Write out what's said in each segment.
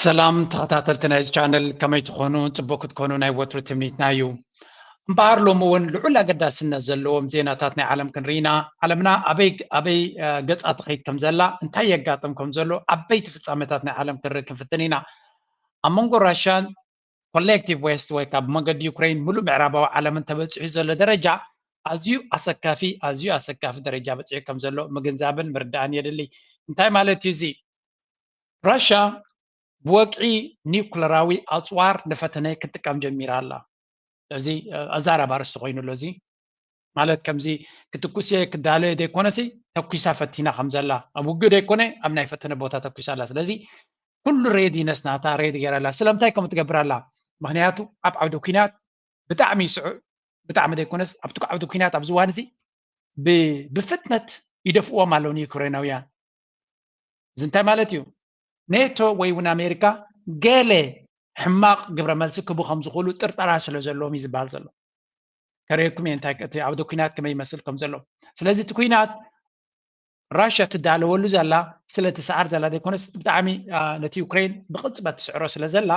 ሰላም ተኸታተልቲ ናይዚ ቻነል፣ ከመይ ትኾኑ? ጽቡቅ ክትኮኑ ናይ ወትሩ ትምኒትና እዩ። እምበኣር ሎሚ እውን ልዑል ኣገዳስነት ዘለዎም ዜናታት ናይ ዓለም ክንርኢ ኢና። ዓለምና ኣበይ ኣበይ ገጻ ትኸይድ ከም ዘላ፣ እንታይ የጋጥም ከም ዘሎ፣ ዓበይቲ ፍጻመታት ናይ ዓለም ክንርኢ ክንፍትን ኢና። ኣብ መንጎ ራሽያን ኮሌክቲቭ ዌስት ወይ ካብ መንገዲ ዩክሬን ምሉእ ምዕራባዊ ዓለምን ተበጺሑ ዘሎ ደረጃ ኣዝዩ ኣሰካፊ ኣዝዩ ኣሰካፊ ደረጃ በጺሑ ከም ዘሎ ምግንዛብን ምርዳእን የድሊ። እንታይ ማለት እዩ እዚ? ራሽያ ብወግዒ ኒውክለራዊ ኣፅዋር ንፈተነ ክትጥቀም ጀሚራ ኣላ። እዚ ኣዛራቢ ኣርእስቲ ኮይኑ ኣሎ። እዚ ማለት ከምዚ ክትኩስ እየ ክዳሎ እየ ዘይኮነሲ ተኩሳ ፈቲና ከም ዘላ ኣብ ውግእ ዘይኮነ ኣብ ናይ ፈተነ ቦታ ተኩሳ ኣላ። ስለዚ ኩሉ ሬዲነስ ናታ ሬዲ ገይራ ኣላ። ስለምንታይ ከምኡ ትገብር ኣላ? ምክንያቱ ኣብ ዓውዲ ኩናት ብጣዕሚ ይስዑ ብጣዕሚ ዘይኮነስ ኣብቲ ዓውዲ ኩናት ኣብዚ እዋን እዚ ብፍጥነት ይደፍእዎም ኣለዉ ንዩክሬናውያን። እዚ እንታይ ማለት እዩ? ኔቶ ወይ እውን ኣሜሪካ ገለ ሕማቕ ግብረ መልሲ ክቡ ከም ዝኽእሉ ጥርጠራ ስለ ዘለዎም እዩ ዝበሃል ዘሎ። ከርእየኩም እየ እንታይ እቲ ዓውዲ ኩናት ከመይ ይመስል ከም ዘሎ። ስለዚ እቲ ኩናት ራሽያ ትዳለወሉ ዘላ ስለ ትስዓር ዘላ ዘይኮነስ ብጣዕሚ ነቲ ዩክሬን ብቕፅበት ትስዕሮ ስለ ዘላ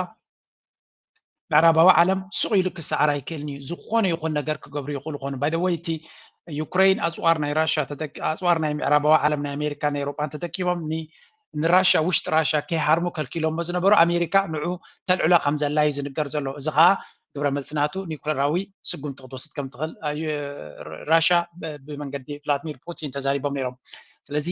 ምዕራባዊ ዓለም ስቕ ኢሉ ክሰዓር ኣይክእልን እዩ። ዝኾነ ይኹን ነገር ክገብሩ ይኽእሉ ኾኑ። ባይ ወይ እቲ ዩክሬን ኣፅዋር ናይ ራሽያ ኣፅዋር ናይ ምዕራባዊ ዓለም ናይ ኣሜሪካ ናይ ኤሮጳን ተጠቂሞም ንራሽያ ውሽጢ ራሽያ ከይሃርሙ ከልኪሎሞ ዝነበሩ ኣሜሪካ ንዑ ተልዕሎ ከም ዘላ እዩ ዝንገር ዘሎ። እዚ ከዓ ግብረ መልሲ ናቱ ኒኩለራዊ ስጉምቲ ክትወስድ ከም ትኽእል ራሽያ ብመንገዲ ቭላድሚር ፑቲን ተዛሪቦም ነይሮም። ስለዚ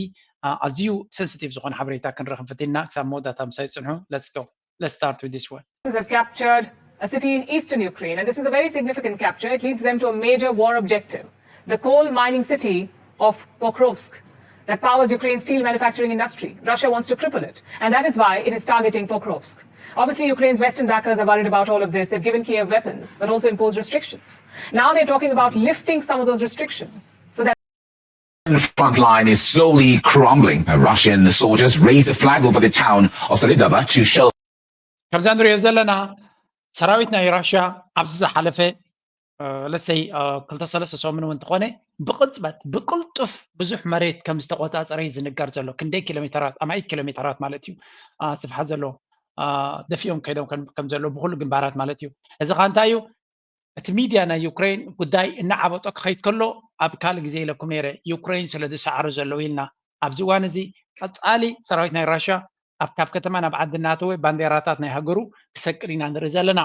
ኣዝዩ ሴንሲቲቭ ዝኾነ ሓበሬታ ክንረኽብ ፈቲና ክሳብ መወዳእታ ምሳይ ፅንሑ። Let's go. Let's start with this one. Have captured a city in eastern Ukraine, and this is a very significant capture. It leads them to a major war objective, the coal mining city of Pokrovsk that powers Ukraine's steel manufacturing industry. Russia wants to cripple it, and that is why it is targeting Pokrovsk. Obviously, Ukraine's Western backers are worried about all of this. They've given Kiev weapons, but also imposed restrictions. Now they're talking about lifting some of those restrictions so that The front line is slowly crumbling. Russian soldiers raise the flag over the town of Salidova to show. ከምዛ ንሪኦ ዘለና ሰራዊት ናይ ራሽያ ኣብዚ ዝሓለፈ ለሰይ ክልተ ሰለስተ ሰሙን እውን እንተኾነ ብቕፅበት ብቅልጡፍ ብዙሕ መሬት ከም ዝተቆፃፀረ እዩ ዝንገር ዘሎ። ክንደይ ኪሎ ሜተራት ኣማኢት ኪሎ ሜተራት ማለት እዩ ስፍሓት ዘለዎ ደፊኦም ከይዶም ከም ዘለዉ ብኩሉ ግንባራት ማለት እዩ። እዚ ከዓ እንታይ እዩ? እቲ ሚድያ ናይ ዩክሬን ጉዳይ እናዓበጦ ክኸይድ ከሎ ኣብ ካልእ ግዜ ኢለኩም ነይረ ዩክሬን ስለ ዝሰዓሩ ዘለዉ ኢልና። ኣብዚ እዋን እዚ ቀፃሊ ሰራዊት ናይ ራሽያ ኣብ ካብ ከተማ ናብ ዓዲ እናተወ ባንዴራታት ናይ ሃገሩ ክሰቅል ኢና ንርኢ ዘለና።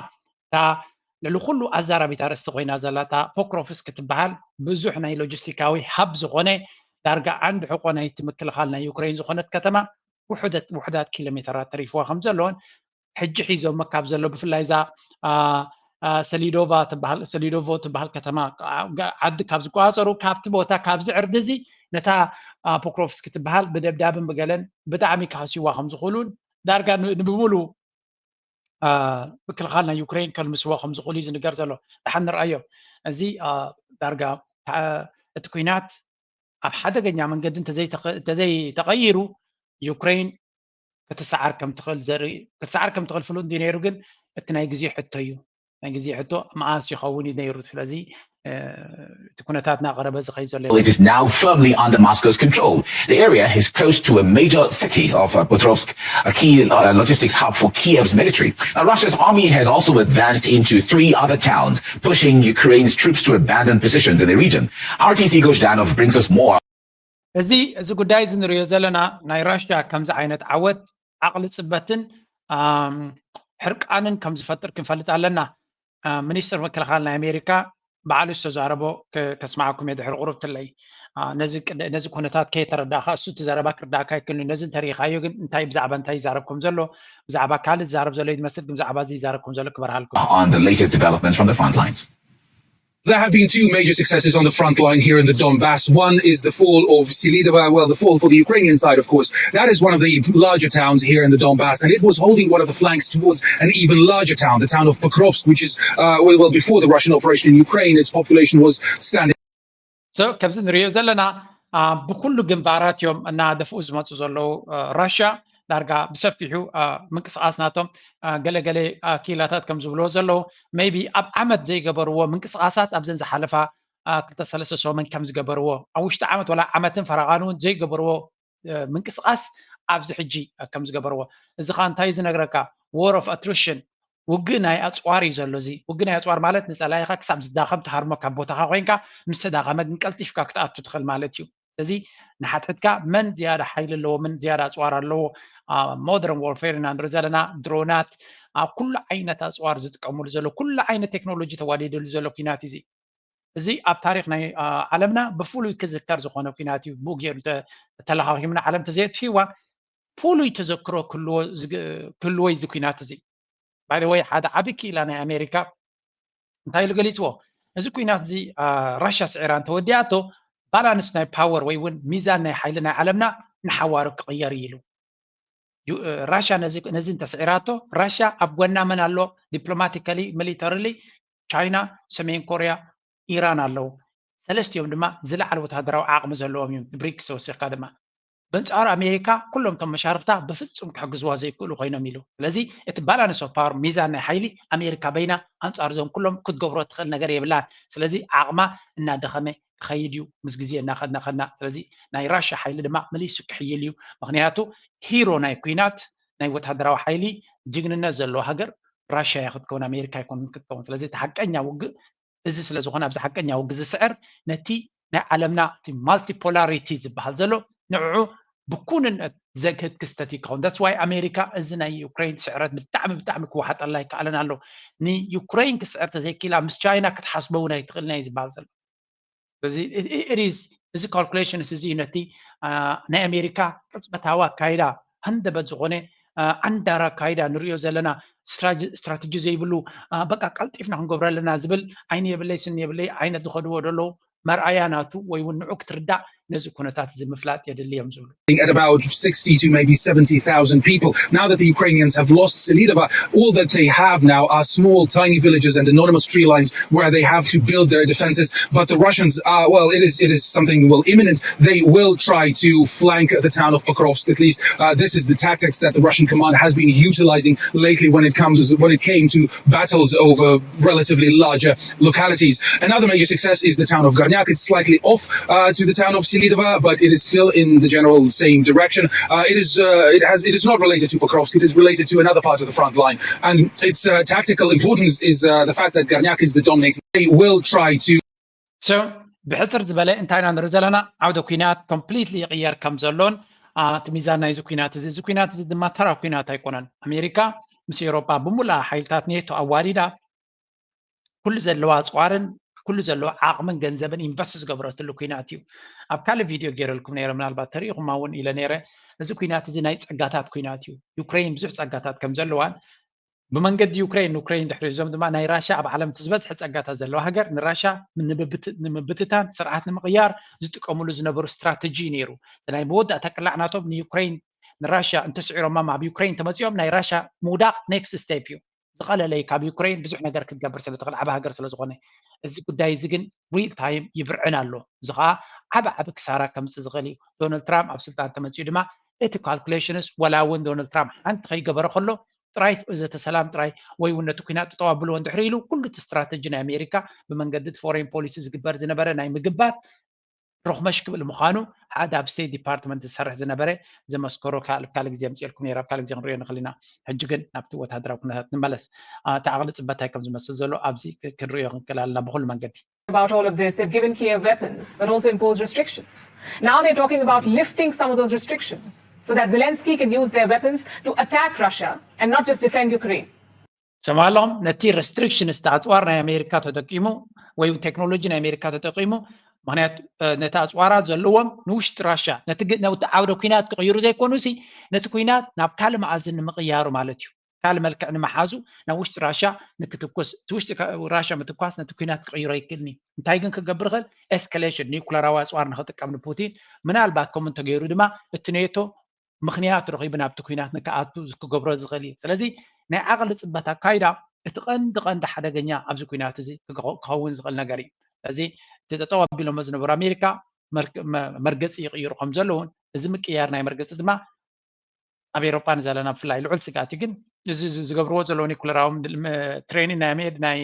እታ ልዕሊ ኩሉ ኣዛራቢት ኣርእስቲ ኮይና ዘላ እታ ፖክሮፍስክ ትበሃል ብዙሕ ናይ ሎጂስቲካዊ ሃብ ዝኾነ ዳርጋ ዓንዲ ሕቆ ናይቲ ምክልኻል ናይ ዩክሬን ዝኾነት ከተማ ውሑደት ውሑዳት ኪሎ ሜተራት ተሪፍዋ ከም ዘለዎን ሕጂ ሒዞሞ ካብ ዘሎ ብፍላይ እዛ ሰሊዶቫ ትበሃል ሰሊዶቮ ትበሃል ከተማ ዓዲ ካብ ዝቆፃፀሩ ካብቲ ቦታ ካብዚ ዕርዲ እዚ ነታ ፖክሮፍስክ ትበሃል ብደብዳብን ብገለን ብጣዕሚ ክሃስይዋ ከም ዝኽእሉን ዳርጋ ንብሙሉ ምክልኻል ናይ ዩክሬን ከልምስዎ ከም ዝኽእሉ እዩ ዝንገር ዘሎ። ደሓን ንርኣዮ። እዚ ዳርጋ እቲ ኩናት ኣብ ሓደገኛ መንገዲ እንተዘይተቐይሩ ዩክሬን ክትሰዓር ከም ትኽእል ዘርኢ ክትሰዓር ከም ትኽእል ፍሉጥ እንዲ ነይሩ ግን እቲ ናይ ግዜ ሕቶ እዩ። ናይ ግዜ ሕቶ መኣስ ይኸውን እዩ ነይሩ። ስለዚ እቲ ኩነታት እናቐረበ ዝኸይ ዘሎ It is now firmly under Moscow's control. The area is close to a major city of uh, Pokrovsk, a key uh, logistics hub for Kiev's military. Now, Russia's army has also advanced into three other towns, pushing Ukraine's troops to abandon positions in the region. R T C Gozhdanov brings us more. እዚ እዚ ጉዳይ እዚ ንሪኦ ዘለና ናይ ራሽያ ከምዚ ዓይነት ዓወት ዓቕሊ ፅበትን ሕርቃንን ከም ዝፈጥር ክንፈልጥ ኣለና። ሚኒስትር ምክልኻል ናይ ኣሜሪካ ባዕሉ ዝተዛረቦ ከስማዓኩም እየ ድሕሪ ቁሩብ ትለይ። ነዚ ኩነታት ከየተረዳእካ እሱ እቲ ዘረባ ክርዳእካ ይክእል እዩ። ነዚ እንተሪኢኻዮ ግን እንታይ ብዛዕባ እንታይ ይዛረብ ከም ዘሎ ብዛዕባ ካልእ ዝዛረብ ዘሎ ይመስል ግን ብዛዕባ እዚ ይዛረብ ከም ዘሎ ክበርሃልኩም። On the latest developments from the front lines. There have been two major successes on the front line here in the Donbass. One is the fall of Selidova, well, the fall for the Ukrainian side, of course. That is one of the larger towns here in the Donbass, and it was holding one of the flanks towards an even larger town, the town of Pokrovsk, which is, uh, well, well, before the Russian operation in Ukraine, its population was standing. So, ከምዚ ንሪኦ ዘለና ብኩሉ ግንባራት እዮም እናደፍኡ ዝመፁ ዘለዉ። ራሽያ ዳርጋ ብሰፊሑ ምንቅስቃስ ናቶም ገለገለ ክኢላታት ከም ዝብልዎ ዘለዉ maybe ኣብ ዓመት ዘይገበርዎ ምንቅስቃሳት ኣብዘን ዝሓለፋ ክልተ ሰለስተ ሰሙን ከም ዝገበርዎ ኣብ ውሽጢ ዓመት ወላ ዓመትን ፈረቓን እውን ዘይገበርዎ ምንቅስቃስ ኣብዚ ሕጂ ከም ዝገበርዎ። እዚ ኸዓ እንታይ እዩ ዝነግረካ? War of attrition፣ ውግእ ናይ ኣፅዋር እዩ ዘሎ። እዚ ውግእ ናይ ኣፅዋር ማለት ንፀላኢኻ ክሳብ ዝዳኸም ትሃርሞ፣ ካብ ቦታኻ ኮይንካ ምስ ተዳኸመ ግን ቀልጢፍካ ክትኣቱ ትኽእል ማለት እዩ። ስለዚ ንሓትሕትካ መን ዝያዳ ሓይሊ ኣለዎ፣ መን ዝያዳ ኣፅዋር ኣለዎ? ሞደርን ዋርፌር ኢና ንርኢ ዘለና፣ ድሮናት፣ ኣብ ኩሉ ዓይነት ኣፅዋር ዝጥቀምሉ ዘሎ፣ ኩሉ ዓይነት ቴክኖሎጂ ተዋዲድሉ ዘሎ ኩናት እዚ። እዚ ኣብ ታሪክ ናይ ዓለምና ብፍሉይ ክዝከር ዝኾነ ኩናት እዩ። ብኡ ገይሩ ተለኻኺምና ዓለም ተዘየጥፊዋ ፍሉይ ተዘክሮ ክህልዎ እዚ ኩናት እዚ። ባይወይ ሓደ ዓቢ ክኢላ ናይ ኣሜሪካ እንታይ ኢሉ ገሊፅዎ? እዚ ኩናት እዚ ራሻ ስዒራ እንተወዲኣቶ ባላንስ ናይ ፓወር ወይ እውን ሚዛን ናይ ሓይሊ ናይ ዓለምና ንሓዋሩ ክቕየር እዩ ኢሉ። ራሻ ነዚ እንተስዒራቶ ራሻ ኣብ ጎና መን ኣሎ? ዲፕሎማቲካሊ፣ ሚሊተሪሊ ቻይና፣ ሰሜን ኮርያ፣ ኢራን ኣለዉ። ሰለስቲኦም ድማ ዝለዓለ ወታደራዊ ዓቕሚ ዘለዎም እዮም። ብሪክስ ወሲኽካ ድማ በንጻሩ ኣሜሪካ ኩሎም እቶም መሻርክታ ብፍጹም ክሕግዝዋ ዘይክእሉ ኮይኖም ኢሉ። ስለዚ እቲ ባላንስ ኦፍ ፓወር፣ ሚዛን ናይ ሓይሊ፣ ኣሜሪካ በይና ኣንጻር እዞም ኩሎም ክትገብሮ ትኽእል ነገር የብላን። ስለዚ ዓቕማ እናደኸመ ክኸይድ እዩ ምስ ግዜ እናኸድና ከድና። ስለዚ ናይ ራሻ ሓይሊ ድማ መሊሱ ክሕይል እዩ። ምክንያቱ ሂሮ ናይ ኩናት ናይ ወታደራዊ ሓይሊ ጅግንነት ዘለዎ ሃገር ራሻ እያ ክትከውን፣ ኣሜሪካ ኣይኮንን ክትከውን። ስለዚ እቲ ሓቀኛ ውግእ እዚ ስለ ዝኾነ ኣብዚ ሓቀኛ ውግእ ዝስዕር ነቲ ናይ ዓለምና እቲ ማልቲፖላሪቲ ዝበሃል ዘሎ ንዕዑ ብኩንነት ዘግህድ ክስተት ይከውን። That's why ኣሜሪካ እዚ ናይ ዩክሬን ስዕረት ብጣዕሚ ብጣዕሚ ክወሓጠላ ይከኣለን ኣሎ። ንዩክሬን ክስዕር ተዘይክኢላ ምስ ቻይና ክትሓስበ እውን ኣይትኽእልን እዩ ዝበሃል ዘሎ። ስለዚ it is እዚ ካልኩሌሽንስ እዚ እዩ ነቲ ናይ ኣሜሪካ ቅጽበታዊ ኣካይዳ ሃንደበት ዝኾነ ዓንዳር ኣካይዳ ንሪኦ ዘለና ስትራቴጂ ዘይብሉ በቃ ቀልጢፍና ክንገብሮ ኣለና ዝብል ዓይኒ የብለይ ስኒ የብለይ ዓይነት ዝኸድዎ ዘለዉ መርኣያ ናቱ ወይ እውን ንዑ ክትርዳእ ነዚ ኩነታት እዚ ምፍላጥ የድሊ እዮም ዝብሉ። At about sixty to maybe seventy thousand people. Now that the Ukrainians have lost Selidova, all that they have now are small, tiny villages and anonymous tree lines where they have to build their defenses. But the Russians are, well, it is it is something, well, imminent. They will try to flank the town of Pokrovsk. At least uh, this is the tactics that the Russian command has been utilizing lately when it comes when it came to battles over relatively larger localities. Another major success is the town of Gornyak. It's slightly off uh, to the town of Selidova, but it is still in the general same direction. Uh, it is uh, it has it is not related to Pokrovsk. It is related to another part of the front line, and its uh, tactical importance is uh, the fact that Gornyak is the dominating. They will try to. So ብሕፅር ዝበለ እንታይ ኢና ንርኢ ዘለና? ዓውደ ኩናት ኮምፕሊትሊ ይቕየር ከም ዘሎን እቲ ሚዛን ናይዚ ኩናት እዚ እዚ ኩናት እዚ ድማ ተራ ኩናት ኣይኮነን። ኣሜሪካ ምስ ኤውሮጳ ብሙሉኣ ሓይልታት ኔቶ ኣዋዲዳ ኩሉ ዘለዋ ኣፅዋርን ኩሉ ዘለዎ ዓቕምን ገንዘብን ኢንቨስት ዝገበረትሉ ኩናት እዩ። ኣብ ካልእ ቪድዮ ገይረልኩም ነይረ፣ ምናልባት ተሪኢኹማ እውን ኢለ ነይረ። እዚ ኩናት እዚ ናይ ፀጋታት ኩናት እዩ። ዩክሬን ብዙሕ ፀጋታት ከም ዘለዋን ብመንገዲ ዩክሬን ንዩክሬን ድሕሪ እዞም ድማ ናይ ራሻ ኣብ ዓለም እቲ ዝበዝሐ ፀጋታት ዘለዋ ሃገር ንራሻ ንምብትታን ስርዓት ንምቕያር ዝጥቀምሉ ዝነበሩ ስትራተጂ ነይሩ። ናይ መወዳእታ ቅላዕ ናቶም ንዩክሬን ንራሻ እንተስዒሮማ ኣብ ዩክሬን ተመፂኦም ናይ ራሻ ምውዳቕ ኔክስት ስቴፕ እዩ። ዝቐለለ እዩ ካብ ዩክሬን ብዙሕ ነገር ክትገብር ስለ ትኽእል ዓቢ ሃገር ስለ ዝኾነ። እዚ ጉዳይ እዚ ግን ሪል ታይም ይብርዕን ኣሎ። እዚ ከዓ ዓቢ ዓቢ ክሳራ ከምፅእ ዝኽእል እዩ። ዶናልድ ትራምፕ ኣብ ስልጣን ተመፂኡ ድማ እቲ ካልኩሌሽንስ ወላ እውን ዶናልድ ትራምፕ ሓንቲ ከይገበረ ከሎ ጥራይ ዘተ ሰላም ጥራይ ወይ እውን ነቲ ኩናት ጠጠው ኣብልዎ እንድሕር ኢሉ ኩሉ እቲ ስትራተጂ ናይ ኣሜሪካ ብመንገዲ እቲ ፎሬን ፖሊሲ ዝግበር ዝነበረ ናይ ምግባት ሮኽመሽ ክብል ምዃኑ ሓደ ኣብ ስቴት ዲፓርትመንት ዝሰርሕ ዝነበረ ዘመስከሮ ካልእ ካልእ ግዜ ኣምፅኤልኩም ነይረ ኣብ ካልእ ግዜ ክንሪኦ ንኽእል ኢና። ሕጂ ግን ናብቲ ወታደራዊ ኩነታት ንመለስ። እቲ ዓቕሊ ፅበት እንታይ ከም ዝመስል ዘሎ ኣብዚ ክንሪኦ ክንክእል ኣለና ብኩሉ መንገዲ። About all of this. They've given Kiev weapons, but also imposed restrictions. Now they're talking about lifting some of those restrictions so that Zelensky can use their weapons to attack Russia and not just defend Ukraine. ሰማሎም ነቲ ሬስትሪክሽንስ ኣፅዋር ናይ ኣሜሪካ ተጠቂሙ ወይ ቴክኖሎጂ ናይ ኣሜሪካ ተጠቂሙ ምክንያቱ ነቲ ኣፅዋራት ዘለዎም ንውሽጢ ራሻ ነቲ ዓውደ ኩናት ክቕይሩ ዘይኮኑ ሲ ነቲ ኩናት ናብ ካልእ መኣዝን ንምቕያሩ ማለት እዩ። ካልእ መልክዕ ንምሓዙ ናብ ውሽጢ ራሻ ንክትኩስ እቲ ውሽጢ ራሻ ምትኳስ ነቲ ኩናት ክቕይሮ ይክእልኒ እንታይ ግን ክገብር ይኽእል ኤስካሌሽን ኒኩለራዊ ኣፅዋር ንክጥቀም ንፑቲን ምናልባት ከምኡ እንተገይሩ ድማ እቲ ኔቶ ምኽንያት ረኺቡ ናብቲ ኩናት ንክኣቱ ክገብሮ ዝኽእል እዩ። ስለዚ ናይ ዓቕሊ ፅበት ኣካይዳ እቲ ቀንዲ ቀንዲ ሓደገኛ ኣብዚ ኩናት እዚ ክኸውን ዝኽእል ነገር እዩ። ስለዚ እቲ ጠጠው ኣቢሎሞ ዝነበሩ ኣሜሪካ መርገፂ ይቕይሩ ከም ዘለውን እዚ ምቅያር ናይ መርገፂ ድማ ኣብ ኤሮፓ ንዘለና ብፍላይ ልዑል ስጋእቲ ግን እዚ ዝገብርዎ ዘለዉ ኒኩለራዊ ትሬኒን ናይ ኣሜድ ናይ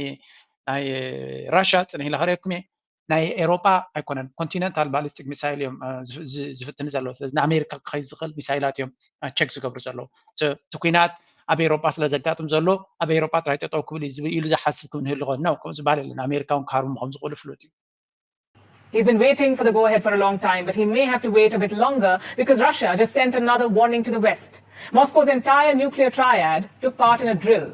ራሻ ፅንሕ ኢለ ከርእየኩም እየ ናይ ኤሮጳ ኣይኮነን፣ ኮንቲነንታል ባሊስቲክ ሚሳይል እዮም ዝፍትኑ ዘለዉ። ስለዚ ንኣሜሪካ ክኸይ ዝኽእል ሚሳይላት እዮም ቸክ ዝገብሩ ዘለዉ። እቲ ኩናት ኣብ ኤሮጳ ስለ ዘጋጥም ዘሎ ኣብ ኤሮጳ ጥራይ ጠጠው ክብል እዩ ዝብል ኢሉ ዝሓስብ ክብል ንህሉ ኾን ነው ከምኡ ዝበሃል የለን። ኣሜሪካ እውን ክሃርሙ ከም ዝኽእሉ ፍሉጥ እዩ። He's been waiting for the go ahead for a long time, but he may have to wait a bit longer because Russia just sent another warning to the West. Moscow's entire nuclear triad took part in a drill,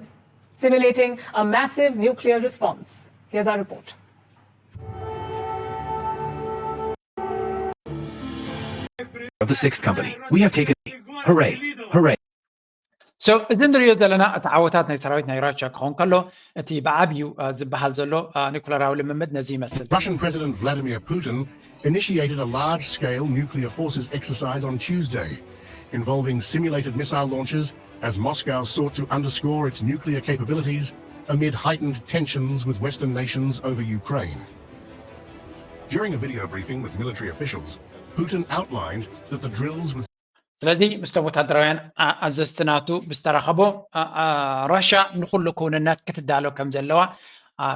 simulating a massive nuclear response. Here's our report. Of the sixth company, we have taken. Hooray! Hooray! So እዚ ንሪኦ ዘለና እቲ ዓወታት ናይ ሰራዊት ናይ ራሻ ክኸውን ከሎ እቲ ብዓብዩ ዝበሃል ዘሎ ኒኩለራዊ ልምምድ ነዚ ይመስል። Russian President Vladimir Putin initiated a large-scale nuclear forces exercise on Tuesday, involving simulated missile launches as Moscow sought to underscore its nuclear capabilities amid heightened tensions with Western nations over Ukraine. During a video briefing with military officials, Putin outlined that the drills would ስለዚ ምስቶም ወታደራውያን ኣዘዝቲ ናቱ ብዝተራኸቦ ራሻ ንኩሉ ክውንነት ክትዳሎ ከም ዘለዋ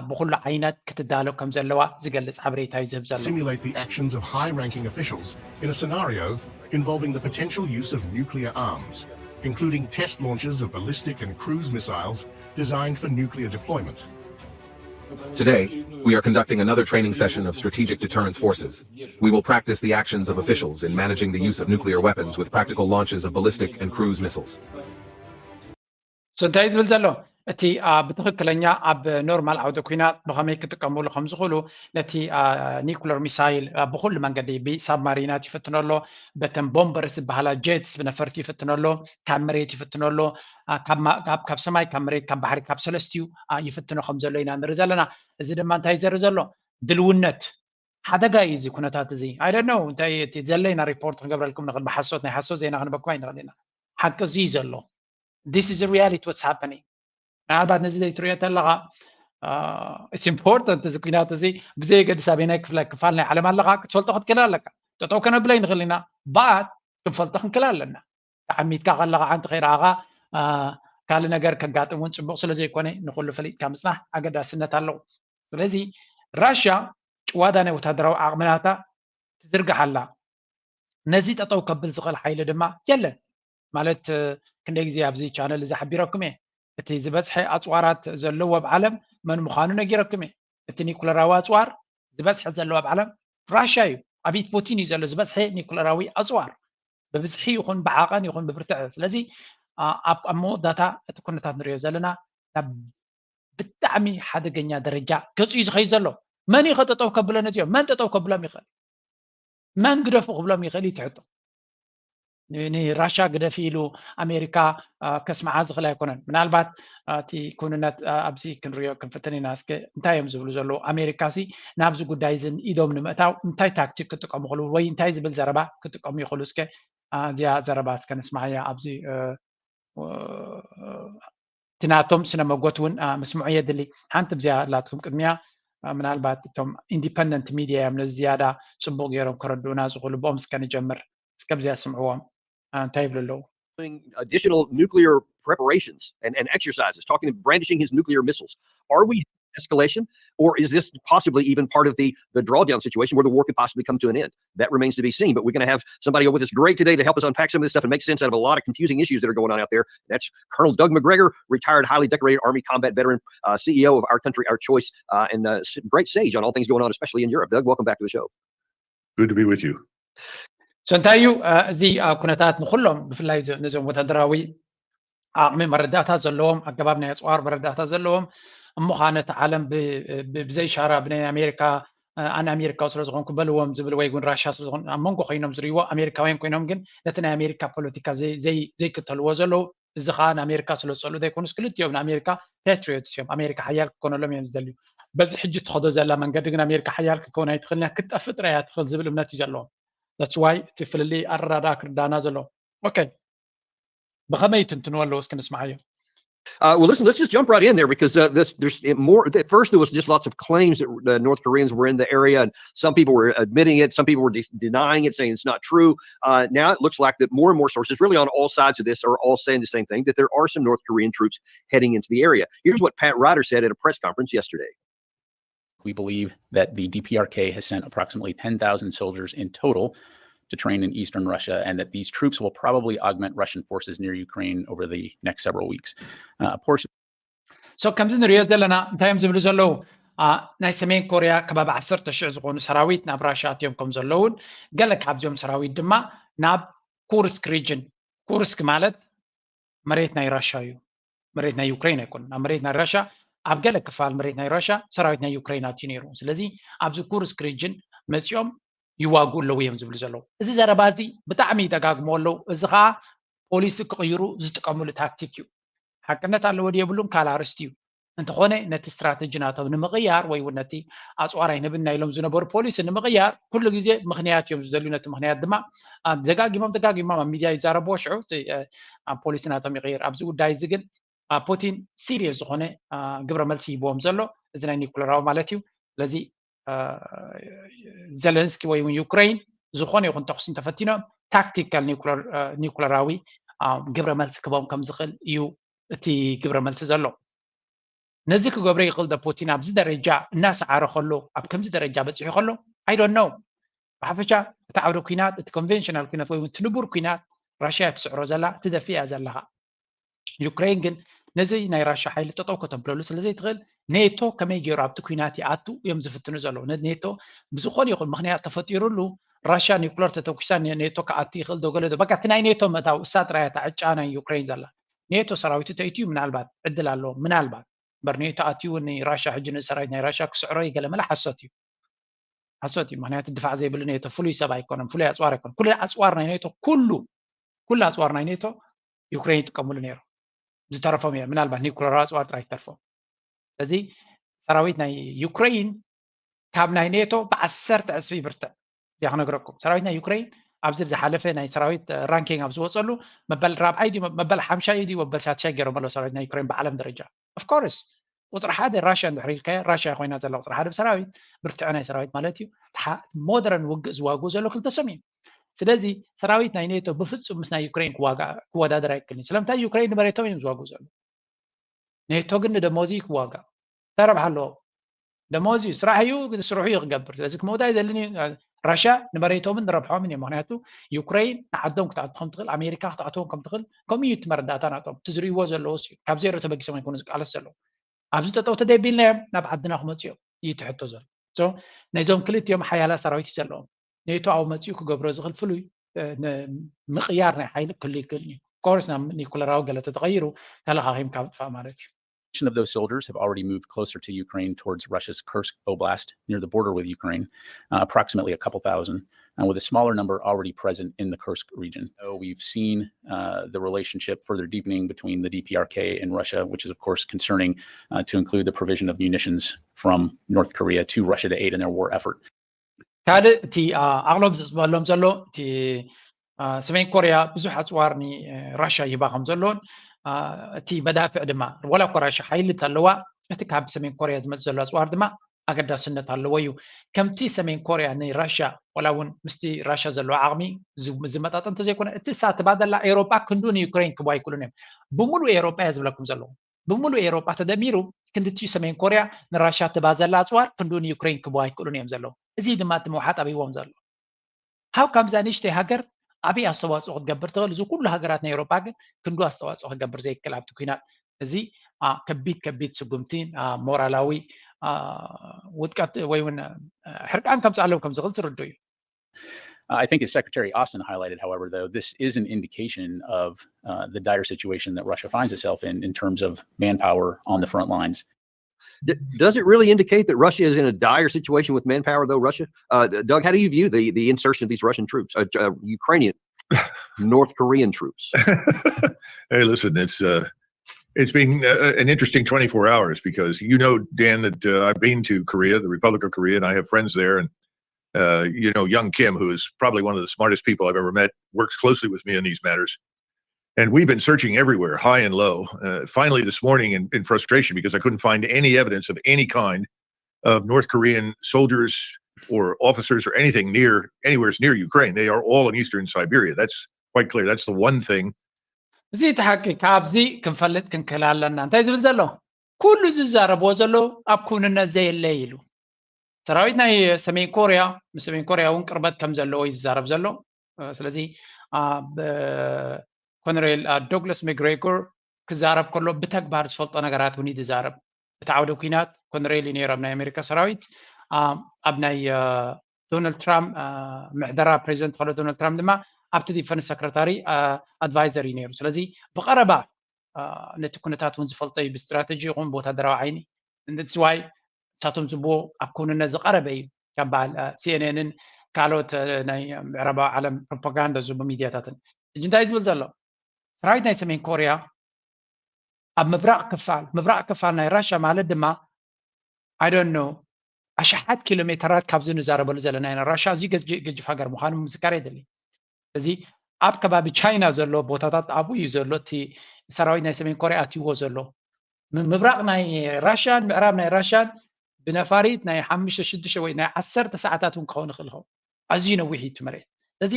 ብኩሉ ዓይነት ክትዳሎ ከም ዘለዋ ዝገልፅ ሓበሬታ እዩ ዝህብ ዘሎ። simulate the actions of high-ranking officials in a scenario involving the potential use of nuclear arms, including test launches of ballistic and cruise missiles designed for nuclear deployment. Today, we are conducting another training session of strategic deterrence forces. We will practice the actions of officials in managing the use of nuclear weapons with practical launches of ballistic and cruise missiles. So እንታይ ዝብል ዘሎ እቲ ብትኽክለኛ ኣብ ኖርማል ዓውደ ኩናት ብኸመይ ክጥቀምሉ ከም ዝኽእሉ ነቲ ኒኩለር ሚሳይል ብኩሉ መንገዲ ብሳብማሪናት ይፍትኖ ኣሎ፣ በተን ቦምበርስ ዝበሃላ ጀትስ ብነፈርቲ ይፍትኖ ኣሎ፣ ካብ መሬት ይፍትኖ ኣሎ፣ ካብ ሰማይ ካብ መሬት ካብ ባሕሪ ካብ ሰለስቲኡ ይፍትኖ ከም ዘሎ ኢና ንርኢ ዘለና። እዚ ድማ እንታይ ዘርኢ ዘሎ ድልውነት ሓደጋ እዩ እዚ ኩነታት እዚ። I don't know እንታይ እቲ ዘለና ሪፖርት ክንገብረልኩም ንኽእል፣ ብሓሶት ናይ ሓሶት ዜና ክንበኩም ኣይንኽእል ኢና። ሓቂ እዚ እዩ ዘሎ። This is reality what's happening። ምናልባት ነዚ ዘይትሪኦ ተለኻ it's important እዚ ኩናት እዚ ብዘየገድስ ኣበየናይ ክፍለ ክፋል ናይ ዓለም ኣለኻ ክትፈልጦ ክትክእል ኣለካ። ጠጠው ከነብለ ይንኽእል ኢና but ክንፈልጦ ክንክእል ኣለና። ተዓሚትካ ከለኻ ሓንቲ ከይረኣኻ ካልእ ነገር ከጋጥም እውን ፅቡቕ ስለ ዘይኮነ ንኩሉ ፈሊጥካ ምፅናሕ ኣገዳስነት ኣለዎ። ስለዚ ራሻ ጭዋዳ ናይ ወታደራዊ ዓቕምናታ ትዝርግሓላ ነዚ ጠጠው ከብል ዝኽእል ሓይሊ ድማ የለን። ማለት ክንደይ ግዜ ኣብዚ ቻነል እዚ ሓቢረኩም እየ። እቲ ዝበዝሐ ኣፅዋራት ዘለዎ ኣብ ዓለም መን ምዃኑ ነጊረኩም እየ። እቲ ኒኩለራዊ ኣፅዋር ዝበዝሐ ዘለዎ ኣብ ዓለም ራሻ እዩ። ኣብይት ፑቲን እዩ ዘሎ ዝበዝሐ ኒኩለራዊ ኣፅዋር ብብዝሒ ይኹን ብዓቐን ይኹን ብብርትዐ። ስለዚ ኣብ መወዳእታ እቲ ኩነታት ንሪኦ ዘለና ናብ ብጣዕሚ ሓደገኛ ደረጃ ገፁ እዩ ዝኸይድ ዘሎ። መን እዩ ከጠጠው ከብሎ ነዚኦም? መን ጠጠው ከብሎም ይኽእል? መን ግደፉ ክብሎም ይኽእል እዩ ትሕቶ። ንራሻ ግደፊ ኢሉ ኣሜሪካ ከስምዓ ዝኽእል ኣይኮነን። ምናልባት እቲ ኩንነት ኣብዚ ክንሪኦ ክንፍትን ኢና። እስከ እንታይ እዮም ዝብሉ ዘለዉ? ኣሜሪካ ሲ ናብዚ ጉዳይ ዝን ኢዶም ንምእታው እንታይ ታክቲክ ክጥቀሙ ይኽእሉ ወይ እንታይ ዝብል ዘረባ ክጥቀሙ ይኽእሉ? እስከ እዚኣ ዘረባ እስከ ንስማዓያ ኣብዚ እቲ ናቶም ስነ መጎት እውን ምስምዑ የድሊ። ሓንቲ ብዚኣ ላትኩም ቅድሚያ ምናልባት እቶም ኢንዲፐንደንት ሚድያ እዮም ነዚ ዝያዳ ፅቡቅ ገይሮም ከረድኡና ዝኽእሉ። ብኦም እስከ ንጀምር። እስከ ብዚኣ ስምዕዎም እንታይ ይብሉ ኣለዉ? Additional nuclear preparations and, and exercises, talking and brandishing his nuclear missiles. Are we escalation, or is this possibly even part of the the drawdown situation where the war could possibly come to an end? That remains to be seen. But we're going to have somebody with us great today to help us unpack some of this stuff and make sense out of a lot of confusing issues that are going on out there. That's Colonel Doug McGregor, retired, highly decorated Army combat veteran, uh, C E O of Our Country, Our Choice, uh, and uh, great sage on all things going on, especially in Europe. Doug, welcome back to the show. Good to be with you. So እንታይ እዩ እዚ ኩነታት ንኩሎም ብፍላይ ነዞም ወታደራዊ ዓቕሚ መረዳእታ ዘለዎም ኣገባብ ናይ ኣፅዋር መረዳእታ ዘለዎም እሞ ከዓ ነቲ ዓለም ብዘይሻራ ብናይ ኣሜሪካ ኣነ ኣሜሪካዊ ስለ ዝኾንኩ በልዎም ዝብል ወይ እውን ራሻ ስለ ዝኾኑ ኣብ መንጎ ኮይኖም ዝርእይዎ ኣሜሪካውያን ኮይኖም ግን ነቲ ናይ ኣሜሪካ ፖለቲካ ዘይክተልዎ ዘለዉ እዚ ከዓ ንኣሜሪካ ስለ ዝፀልኡ ዘይኮኑስ ክልቲኦም ንኣሜሪካ ፓትሪዮትስ እዮም። ኣሜሪካ ሓያል ክኮነሎም እዮም ዝደልዩ። በዚ ሕጂ ትኸዶ ዘላ መንገዲ ግን ኣሜሪካ ሓያል ክትከውን ኣይትኽእልን እያ ክትጠፍእ ጥራይ እያ ትኽእል ዝብል እምነት እዩ ዘለዎም። That's why እቲ ፍልልይ ኣረዳድኣ ክርዳና ዘለዎ። ኦኬ ብኸመይ ይትንትንዎ ኣለዉ እስኪ ንስምዓዮ። Uh, well, listen, let's just jump right in there because uh, this, there's more. At first, there was just lots of claims that the North Koreans were in the area, and some people were admitting it, some people were de- denying it, saying it's not true. Uh, now it looks like that more and more sources, really on all sides of this, are all saying the same thing, that there are some North Korean troops heading into the area. Here's what Pat Ryder said at a press conference yesterday. We believe that the D P R K has sent approximately ten thousand soldiers in total to train in eastern Russia, and that these troops will probably augment Russian forces near Ukraine over the next several weeks. Uh, a portion so ከምዚ ንሪኦ ዘለና እንታይ እዮም ዝብሉ ዘለዉ? ናይ ሰሜን ኮርያ ከባቢ ዓሰርተ ሽሕ ዝኾኑ ሰራዊት ናብ ራሻ ኣትዮም ከም ዘለውን ገለ ካብዚኦም ሰራዊት ድማ ናብ ኩርስክ ሪጅን፣ ኩርስክ ማለት መሬት ናይ ራሻ እዩ፣ መሬት ናይ ዩክሬን ኣይኮነን። ኣብ መሬት ናይ ራሻ፣ ኣብ ገለ ክፋል መሬት ናይ ራሻ ሰራዊት ናይ ዩክሬን ኣትዩ ነይሩ። ስለዚ ኣብዚ ኩርስክ ሪጅን መፂኦም ይዋግኡ ኣለዉ እዮም ዝብሉ ዘለዉ። እዚ ዘረባ እዚ ብጣዕሚ ይደጋግሞ ኣለዉ። እዚ ከዓ ፖሊሲ ክቕይሩ ዝጥቀምሉ ታክቲክ እዩ። ሓቅነት ኣለዎ ድየብሉን ካልእ ኣርእስቲ እዩ። እንተኾነ ነቲ ስትራተጂ ናቶም ንምቕያር ወይ እውን ነቲ ኣፅዋር ኣይንህብን ኢሎም ዝነበሩ ፖሊሲ ንምቕያር ኩሉ ግዜ ምኽንያት እዮም ዝደልዩ። ነቲ ምኽንያት ድማ ደጋጊሞም ደጋጊሞም ኣብ ሚድያ ይዛረብዎ። ሽዑ ፖሊሲ ናቶም ይቕይር። ኣብዚ ጉዳይ እዚ ግን ፑቲን ሲሪየስ ዝኾነ ግብረ መልሲ ይህብዎም ዘሎ፣ እዚ ናይ ኒኩለራዊ ማለት እዩ። ስለዚ ዘለንስኪ ወይ እውን ዩክሬን ዝኾነ ይኹን ተኹሲ እንተፈቲኖም ታክቲካል ኒኩለራዊ ግብረ መልሲ ክቦም ከም ዝኽእል እዩ እቲ ግብረ መልሲ ዘሎ። ነዚ ክገብሮ ይኽእል ዶ ፑቲን? ኣብዚ ደረጃ እናሰዓረ ከሎ፣ ኣብ ከምዚ ደረጃ በፂሑ ከሎ፣ I don't know። ብሓፈሻ እቲ ዓውደ ኩናት፣ እቲ ኮንቨንሽናል ኩናት ወይ እውን እቲ ንቡር ኩናት ራሽያ ትስዕሮ ዘላ፣ ትደፊ እያ ዘለኻ። ዩክሬን ግን ነዚ ናይ ራሻ ሓይሊ ጠጠው ከተብለሉ ስለ ዘይትኽእል፣ ኔቶ ከመይ ገይሩ ኣብቲ ኩናት ይኣቱ እዮም ዝፍትኑ ዘለዉ። ነ- ኔቶ ብዝኾነ ይኹን ምኽንያት ተፈጢሩሉ ራሻ ኒኩለር ተተኩሳ ኔ- ኔቶ ክኣቱ ይኽእል ዶ ገለ ዶ? በቃ እቲ ናይ ኔቶ መእታው እሳ ጥራይ እያ እታ ዕጫ ናይ ዩክሬን ዘላ። ኔቶ ሰራዊቱ ተእትዩ ምናልባት ዕድል ኣለዎ፣ ምናልባት እምበር ኔቶ ኣትዩ ንራሻ ሕጂ ንሰራዊት ናይ ራሻ ክስዕሮ እዩ ገለ መለ ሓሶት እዩ። ሓሶት እዩ። ምክንያቱ ድፋዕ ዘይብሉ ኔቶ ፍሉይ ሰብ ኣይኮነን፣ ፍሉይ ኣፅዋር ኣይኮነን። ኩሉ ኣፅዋር ናይ ኔቶ ኩሉ ኩሉ ኣፅዋር ናይ ኔቶ ዩክሬን ይጥቀምሉ ነይሩ። ዝተረፎም እዮም ምናልባት ኒኩለራዊ ኣፅዋር ጥራይ ይተርፎም። ስለዚ ሰራዊት ናይ ዩክሬን ካብ ናይ ኔቶ ብዓሰርተ ዕፅፊ ይብርትዕ። እዚኣ ክነግረኩም፣ ሰራዊት ናይ ዩክሬን ኣብዚ ዝሓለፈ ናይ ሰራዊት ራንኪንግ ኣብ ዝወፀሉ መበል ራብዓይ ድዩ መበል ሓምሻይ ድዩ መበል ሻድሻይ ገይሮም ኣለዉ ሰራዊት ናይ ዩክሬን ብዓለም ደረጃ። ኦፍኮርስ ቁፅሪ ሓደ ራሽያ እንድሕር ኢልካዮ፣ ራሽያ ኮይና ዘላ ቁፅሪ ሓደ ብሰራዊት፣ ብርትዐ ናይ ሰራዊት ማለት እዩ። ሞደረን ውግእ ዝዋግኡ ዘሎ ክልተ ሰም እዩ። ስለዚ ሰራዊት ናይ ኔቶ ብፍፁም ምስ ናይ ዩክሬን ክዋጋ ክወዳደር ኣይክልን እዩ። ስለምንታይ? ዩክሬን ንመሬቶም እዮም ዝዋግኡ ዘሎ። ኔቶ ግን ንደሞዝ እዩ ክዋጋ። እንታይ ረብሓ ኣለዎ? ደሞዝ እዩ፣ ስራሕ እዩ፣ ስርሑ እዩ ክገብር። ስለዚ ክመውታ ኣይደልን እዩ። ራሽያ ንመሬቶምን ንረብሖምን እዮም። ምክንያቱ ዩክሬን ንዓዶም ክትኣቱ ከም ትኽእል፣ ኣሜሪካ ክትኣትዎም ከም ትኽእል፣ ከምኡ እዩ እቲ መረዳእታ ናቶም። እቲ ዝርእይዎ ዘለዎስ እዩ። ካብ ዜሮ ተበጊሶም ኣይኮኑ ዝቃለስ ዘለዉ። ኣብዚ ጠጠው ተደቢልናዮም ናብ ዓድና ክመፁ እዮም እዩ ትሕቶ ዘሎ። So ነዞም ክልቲኦም ሓያላት ሰራዊት እዩ ዘለዎም። ኔቶ ኣብኡ መፂኡ ክገብሮ ዝኽእል ፍሉይ እ፣ ን- ምቕያር ናይ ሓይሊ ክህሉ ይክእል እዩ። ኮርስ ናብ ኒኩለራዊ ገለ ተተቐይሩ ተለኻኺምካ ምጥፋእ ማለት እዩ። Of those soldiers have already moved closer to Ukraine towards Russia's Kursk Oblast near the border with Ukraine, uh, approximately a couple thousand, and with a smaller number already present in the Kursk region. So we've seen uh, the relationship further deepening between the D P R K and Russia, which is, of course, concerning uh, to include the provision of munitions from North Korea to Russia to aid in their war effort. ካልእ እቲ ኣቕሎም ዝፅበሎም ዘሎ እቲ ሰሜን ኮርያ ብዙሕ ኣፅዋር ንራሻ ይህባ ከም ዘሎን እቲ መዳፍዕ ድማ ዋላ እኮ ራሻ ሓይሊ ተለዋ እቲ ካብ ሰሜን ኮርያ ዝመፅ ዘሎ ኣፅዋር ድማ ኣገዳስነት ኣለዎ እዩ። ከምቲ ሰሜን ኮርያ ንራሻ ዋላ እውን ምስቲ ራሻ ዘለዎ ዓቕሚ ዝመጣጠን እንተዘይኮነ እቲ እሳ ትባደላ ኤሮጳ ክንዱ ንዩክሬን ክህቡ ኣይክእሉን እዮም። ብምሉእ ኤሮጳ እየ ዝብለኩም ዘለኹ። ብምሉእ ኤውሮጳ ተደሚሩ ክንድቲ ሰሜን ኮርያ ንራሻ ትባዘላ ኣፅዋር ክንዱ ንዩክሬን ክህቡ ኣይክእሉን እዮም ዘለዉ። እዚ ድማ እቲ ምውሓጥ ኣብይዎም ዘሎ። ሃው ከምዛ ንእሽተይ ሃገር ዓብዪ ኣስተዋፅኦ ክትገብር ትኽእል። እዚ ኩሉ ሃገራት ናይ ኤውሮጳ ግን ክንዱ ኣስተዋፅኦ ክገብር ዘይክእል ኣብቲ ኩናት እዚ ከቢድ ከቢድ ስጉምቲ ሞራላዊ ውጥቀት ወይ እውን ሕርቃን ከምፅኣሎም ከም ዝኽእል ዝርዱ እዩ። I think, as Secretary Austin highlighted, however, though, this is an indication of uh, the dire situation that Russia finds itself in, in terms of manpower on the front lines. D- does it really indicate that Russia is in a dire situation with manpower, though? Russia, uh, Doug, how do you view the, the insertion of these Russian troops, uh, uh, Ukrainian, North Korean troops? Hey, listen, it's uh, it's been uh, an interesting twenty-four hours because you know, Dan, that uh, I've been to Korea, the Republic of Korea, and I have friends there, and uh, you know, Young Kim, who is probably one of the smartest people I've ever met, works closely with me in these matters. And we've been searching everywhere, high and low. Uh, finally, this morning, in, in frustration, because I couldn't find any evidence of any kind of North Korean soldiers or officers or anything near anywhere near Ukraine. They are all in eastern Siberia. That's quite clear. That's the one thing. እዚ እቲ ሓቂ ካብዚ ክንፈልጥ ክንክእል ኣለና። እንታይ ዝብል ዘሎ? ኩሉ ዝዛረብዎ ዘሎ ኣብ ክውንነት ዘየለ ኢሉ። ሰራዊት ናይ ሰሜን ኮርያ ምስ ሰሜን ኮርያ እውን ቅርበት ከም ዘለዎ እዩ ዝዛረብ ዘሎ። ስለዚ ኮነሬል ዶግላስ መግሬጎር ክዛረብ ከሎ ብተግባር ዝፈልጦ ነገራት እውን እዩ ዝዛረብ። እቲ ዓውደ ኩናት ኮነሬል እዩ ነይሩ ኣብ ናይ ኣሜሪካ ሰራዊት። ኣብ ናይ ዶናልድ ትራምፕ ምሕደራ ፕሬዚደንት ከሎ ዶናልድ ትራምፕ ድማ ኣብቲ ዲፈንስ ሰክረታሪ ኣድቫይዘር እዩ ነይሩ። ስለዚ ብቐረባ ነቲ ኩነታት እውን ዝፈልጦ እዩ ብስትራተጂ ይኹን ብወታደራዊ ዓይኒ። ንስዋይ እሳቶም ዝብዎ ኣብ ክውንነት ዝቐረበ እዩ ካብ በዓል ሲኤንኤንን ካልኦት ናይ ምዕራባዊ ዓለም ፕሮፓጋንዳ ዝህቡ ሚድያታትን። ሕጂ እንታይ ዝብል ዘሎ ሰራዊት ናይ ሰሜን ኮርያ ኣብ ምብራቕ ክፋል ምብራቕ ክፋል ናይ ራሻ ማለት ድማ I don't know ኣሽሓት ኪሎ ሜተራት ካብዚ ንዛረበሉ ዘለና ኢና። ራሻ ኣዝዩ ገጅ- ገጅፍ ሃገር ምዃኑ ምዝካር የድሊ። እዚ ኣብ ከባቢ ቻይና ዘሎ ቦታታት ኣብኡ እዩ ዘሎ እቲ ሰራዊት ናይ ሰሜን ኮርያ ኣትይዎ ዘሎ። ም- ምብራቕ ናይ ራሻን ምዕራብ ናይ ራሻን ብነፋሪት ናይ ሓሙሽተ ሽዱሽተ ወይ ናይ ዓሰርተ ሰዓታት እውን ክኸውን ይኽእል ይኸውን። ኣዝዩ ነዊሕ እዩ እቲ መሬት። ስለዚ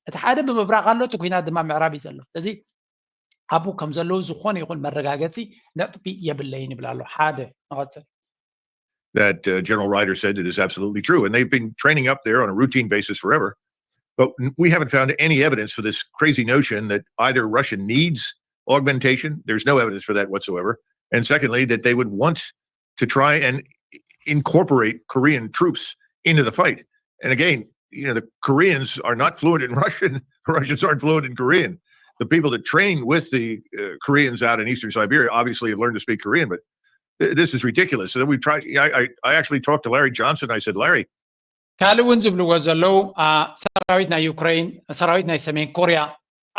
እቲ ሓደ ብምብራቕ ኣሎ፣ እቲ ኩናት ድማ ምዕራብ እዩ ዘሎ። ስለዚ ኣብኡ ከም ዘለዉ ዝኾነ ይኹን መረጋገፂ ነጥቢ የብለይን ይብል ኣሎ። ሓደ ንቐፅል። That uh, General Ryder said it is absolutely true. And they've been training up there on a routine basis forever. But n- we haven't found any evidence for this crazy notion that either Russia needs augmentation, there's no evidence for that whatsoever. And secondly, that they would want to try and incorporate Korean troops into the fight. And again, you know, the Koreans are not fluent in Russian. Russians aren't fluent in Korean. The people that train with the uh, Koreans out in eastern Siberia obviously have learned to speak Korean, but th- this is ridiculous. So then we tried. I, I, I actually talked to Larry Johnson. I said, Larry, ካልእ እውን ዝብልዎ ዘለዉ አ፣ ሰራዊት ናይ ዩክሬን ሰራዊት ናይ ሰሜን ኮርያ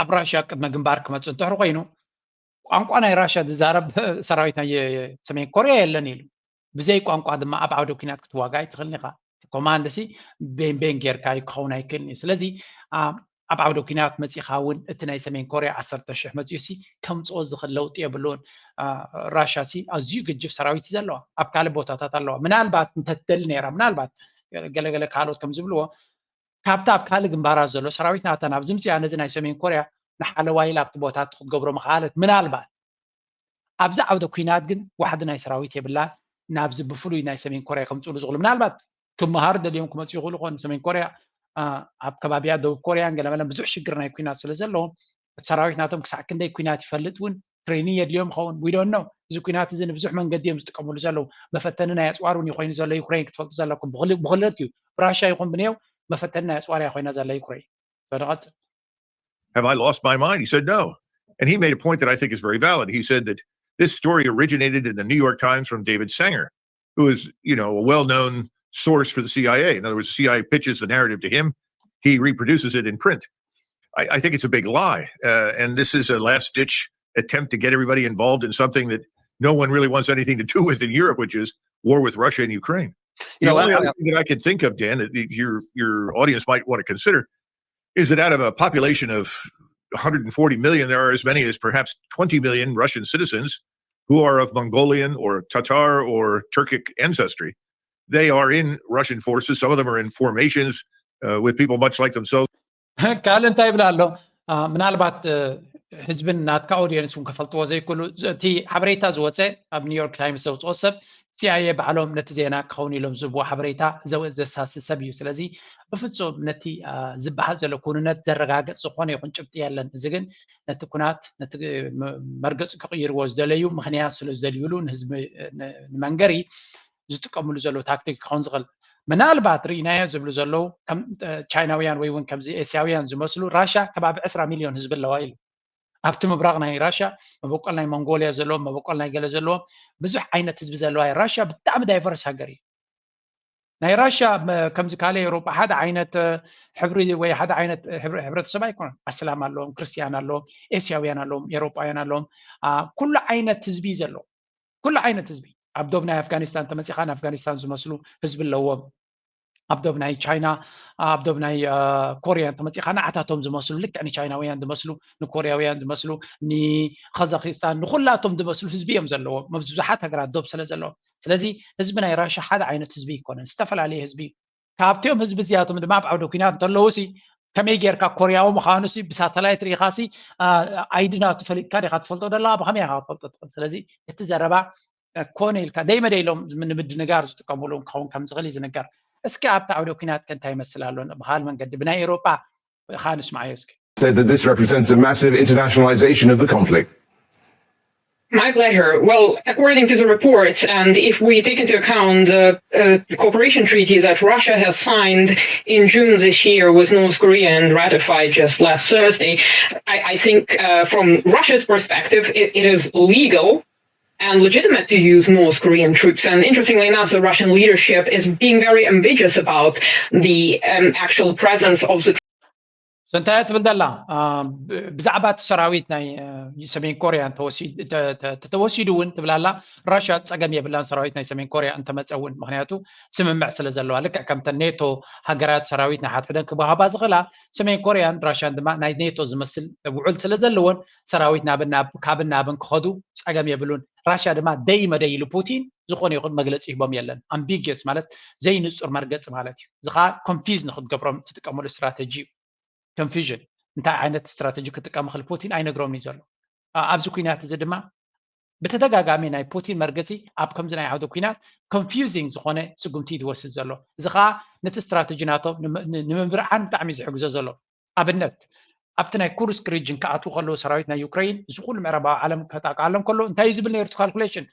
ኣብ ራሽያ ቅድመ ግንባር ክመፅእ እንተሕር ኮይኑ ቋንቋ ናይ ራሽያ ዝዛረብ ሰራዊት ናይ ሰሜን ኮርያ የለን ኢሉ። ብዘይ ቋንቋ ድማ ኣብ ዓውደ ኩናት ክትዋጋእ ኣይትኽእልን ኢኻ። ኮማንድ ሲ ቤን ቤን ጌርካ እዩ ክኸውን ኣይክእልን እዩ። ስለዚ አ፣ ኣብ ዓውደ ኩናት መፂኻ እውን እቲ ናይ ሰሜን ኮርያ ዓሰርተ ሽሕ መፂኡ ሲ ከምፅኦ ዝኽእል ለውጢ የብሉን። ራሻ ሲ ኣዝዩ ግጅፍ ሰራዊት ዘለዋ ኣብ ካልእ ቦታታት ኣለዋ። ምናልባት እንተትደሊ ነይራ ምናልባት ገለገለ ካልኦት ከም ዝብልዎ ካብታ ኣብ ካልእ ግንባራት ዘሎ ሰራዊት ናታ ናብዚ ምፅያ ነዚ ናይ ሰሜን ኮርያ ንሓለዋይ ላብቲ ቦታ ክትገብሮ ምኽኣለት ምናልባት። ኣብዚ ዓውደ ኩናት ግን ዋሕዲ ናይ ሰራዊት የብላን። ናብዚ ብፍሉይ ናይ ሰሜን ኮርያ ከምፅሉ ዝኽእሉ ምናልባት ክመሃሩ ደልዮም ክመፁ ይኽእሉ ኾን ሰሜን ኮርያ ኣብ ከባቢያ ደቡብ ኮርያን ገለመለን ብዙሕ ሽግር ናይ ኩናት ስለ ዘለዎም እቲ ሰራዊት ናቶም ክሳዕ ክንደይ ኩናት ይፈልጥ እውን ትሬኒንግ የድልዮም ኸውን ዊዶን ነው። እዚ ኩናት እዚ ንብዙሕ መንገዲ እዮም ዝጥቀምሉ ዘለዉ። መፈተኒ ናይ ኣፅዋር እውን ይኮይኑ ዘሎ ዩክሬን ክትፈልጡ ዘለኩም። ብክልት እዩ ብራሻ ይኹን ብኔው መፈተኒ ናይ ኣፅዋር እያ ኮይና ዘላ ዩክሬን። ንቐፅል። Have I lost my mind? He said, no. And he made a point that I think is very valid. He said that this story originated in the New York Times from David Sanger, who is, you know, a well known source for the C I A. In other words, the C I A pitches the narrative to him, he reproduces it in print. I, I think it's a big lie. Uh, and this is a last ditch attempt to get everybody involved in something that no one really wants anything to do with in Europe, which is war with Russia and Ukraine. The No, only I- other thing that I could think of, Dan, that your your audience might want to consider is that out of a population of one hundred forty million, there are as many as perhaps twenty million Russian citizens who are of Mongolian or Tatar or Turkic ancestry. They are in Russian forces. Some of them are in formations uh, with people much like themselves. ካልእ እንታይ ይብል ኣሎ? አ፣ ምናልባት እ፣ ህዝብን ናትካ ኦዲየንስ እውን ክፈልጥዎ ዘይክእሉ፣ እቲ ሓበሬታ ዝወፀ ኣብ ኒውዮርክ ታይምስ ዘውፅኦ ሰብ ሲኣይኤ ባዕሎም ነቲ ዜና ክኸውን ኢሎም ዝህብዎ ሓበሬታ ዘው- ዘሳሲ ሰብ እዩ። ስለዚ ብፍፁም ነቲ አ፣ ዝበሃል ዘሎ ክውንነት ዘረጋገፅ ዝኾነ ይኹን ጭብጢ የለን። እዚ ግን ነቲ ኩናት ነቲ ም- መርገፂ ክቕይርዎ ዝደለዩ ምክንያት ስለ ዝደልዩሉ ንህዝቢ እ፣ ን- ንመንገሪ ዝጥቀምሉ ዘለዉ ታክቲክ ክኸውን ዝኽእል። ምናልባት ርኢናዮ ዝብሉ ዘለዉ ከም እ፣ ቻይናውያን ወይ እውን ከምዚ ኤስያውያን ዝመስሉ ራሻ ከባቢ ዕስራ ሚልዮን ህዝቢ ኣለዋ ኢሉ። ኣብቲ ምብራቕ ናይ ራሻ መበቆል ናይ ሞንጎልያ ዘለዎም መበቆል ናይ ገለ ዘለዎም ብዙሕ ዓይነት ህዝቢ ዘለዋ እያ። ራሻ ብጣዕሚ ዳይቨርስ ሃገር እዩ። ናይ ራሻ መ- ከምዚ ካልእ ኤውሮጳ ሓደ ዓይነት እ፣ ሕብሪ ወይ ሓደ ዓይነት እ፣ ሕብረ- ሕብረተሰብ ኣይኮነን። ኣስላም ኣለዎም፣ ክርስትያን ኣለዎም፣ ኤስያውያን ኣለዎም፣ ኤውሮጳውያን ኣለዎም። አ፣ ኩሉ ዓይነት ህዝቢ እዩ ዘለዎ። ኩሉ ዓይነት ህዝቢ ኣብ ዶብ ናይ ኣፍጋኒስታን ተመፂኻ ንኣፍጋኒስታን ዝመስሉ ህዝቢ ኣለዎም። ኣብ ዶብ ናይ ቻይና ኣብ ዶብ ናይ አ፣ ኮርያ ተመፂኻ ንዓታቶም ዝመስሉ ልክዕ ንቻይናውያን ዝመስሉ ንኮርያውያን ዝመስሉ ንካዛኪስታን ንኩላቶም ዝመስሉ ህዝቢ እዮም ዘለዎም። መብዝብዙሓት ሃገራት ዶብ ስለ ዘለዎም ስለዚ ህዝቢ ናይ ራሻ ሓደ ዓይነት ህዝቢ ይኮነን ዝተፈላለየ ህዝቢ እዩ። ካብቲኦም ህዝቢ እዚኣቶም ድማ ኣብ ዓውደ ኩናት እንተለዉ ሲ ከመይ ጌርካ ኮርያዊ ምዃኑ ሲ ብሳተላይት ርኢኻ ሲ አ፣ ኣይዲ ናቱ ፈሊጥካ ዲኻ ትፈልጦ ደለኻ ብኸመይ ኢኻ ክትፈልጦ ትኽእል? ስለዚ እቲ ዘረባ ኮነ ኢልካ ደይ መደይ ኢሎም ንምድንጋር ዝጥቀምሉ ክኸውን ከም ዝኽእል እዩ ዝንገር። እስኪ ኣብቲ ዓውደ ኲናት ከ እንታይ ይመስል ኣሎ? ብኻል መንገዲ ብናይ ኤውሮጳ ኻ ንስማዓዮ እስኪ። Said that this represents a massive internationalization of the conflict. My pleasure. Well, according to the reports, and if we take into account the uh, cooperation treaty that Russia has signed in June this year with North Korea and ratified just last Thursday, I, I think uh, from Russia's perspective, it, it is legal and legitimate to use North Korean troops. And interestingly enough, the Russian leadership is being very ambiguous about the um, actual presence of the እንታይ ትብል ዘላ? ብዛዕባ እቲ ሰራዊት ናይ ሰሜን ኮርያ ተወሲዱ እውን ትብላላ። ራሽያ ፀገም የብላን ሰራዊት ናይ ሰሜን ኮርያ እንተመፀ እውን፣ ምክንያቱ ስምምዕ ስለ ዘለዋ። ልክዕ ከምተ ኔቶ ሃገራት ሰራዊት ናይ ሓድሕደን ክበሃባ ዝኽእላ፣ ሰሜን ኮርያን ራሽያን ድማ ናይ ኔቶ ዝመስል ውዕል ስለ ዘለዎን ሰራዊት ካብን ናብን ክኸዱ ፀገም የብሉን። ራሽያ ድማ ደይ መደይ ኢሉ ፑቲን ዝኾነ ይኹን መግለፂ ሂቦም የለን። ኣምቢጊየስ ማለት ዘይንፁር መርገፂ ማለት እዩ። እዚ ከዓ ኮንፊዝ ንክትገብሮም ትጥቀመሉ ስትራተጂ እዩ። ኮንፊዥን እንታይ ዓይነት ስትራተጂ ክጥቀም ክል ፑቲን ኣይነግሮምን እዩ ዘሎ። ኣብዚ ኩናት እዚ ድማ ብተደጋጋሚ ናይ ፑቲን መርገፂ ኣብ ከምዚ ናይ ዓውደ ኩናት ኮንፊዚንግ ዝኾነ ስጉምቲ እዩ ዝወስድ ዘሎ። እዚ ከዓ ነቲ ስትራተጂ ናቶ ንምብርዓን ብጣዕሚ እዩ ዝሕግዞ ዘሎ። ኣብነት ኣብቲ ናይ ኩርስክ ሪጅን ክኣትዉ ከለዉ ሰራዊት ናይ ዩክሬን እዚ ኩሉ ምዕራባዊ ዓለም ከጣቃሎም ከሎ እንታይ እዩ ዝብል ነይሩ እቲ ካልኩሌሽን?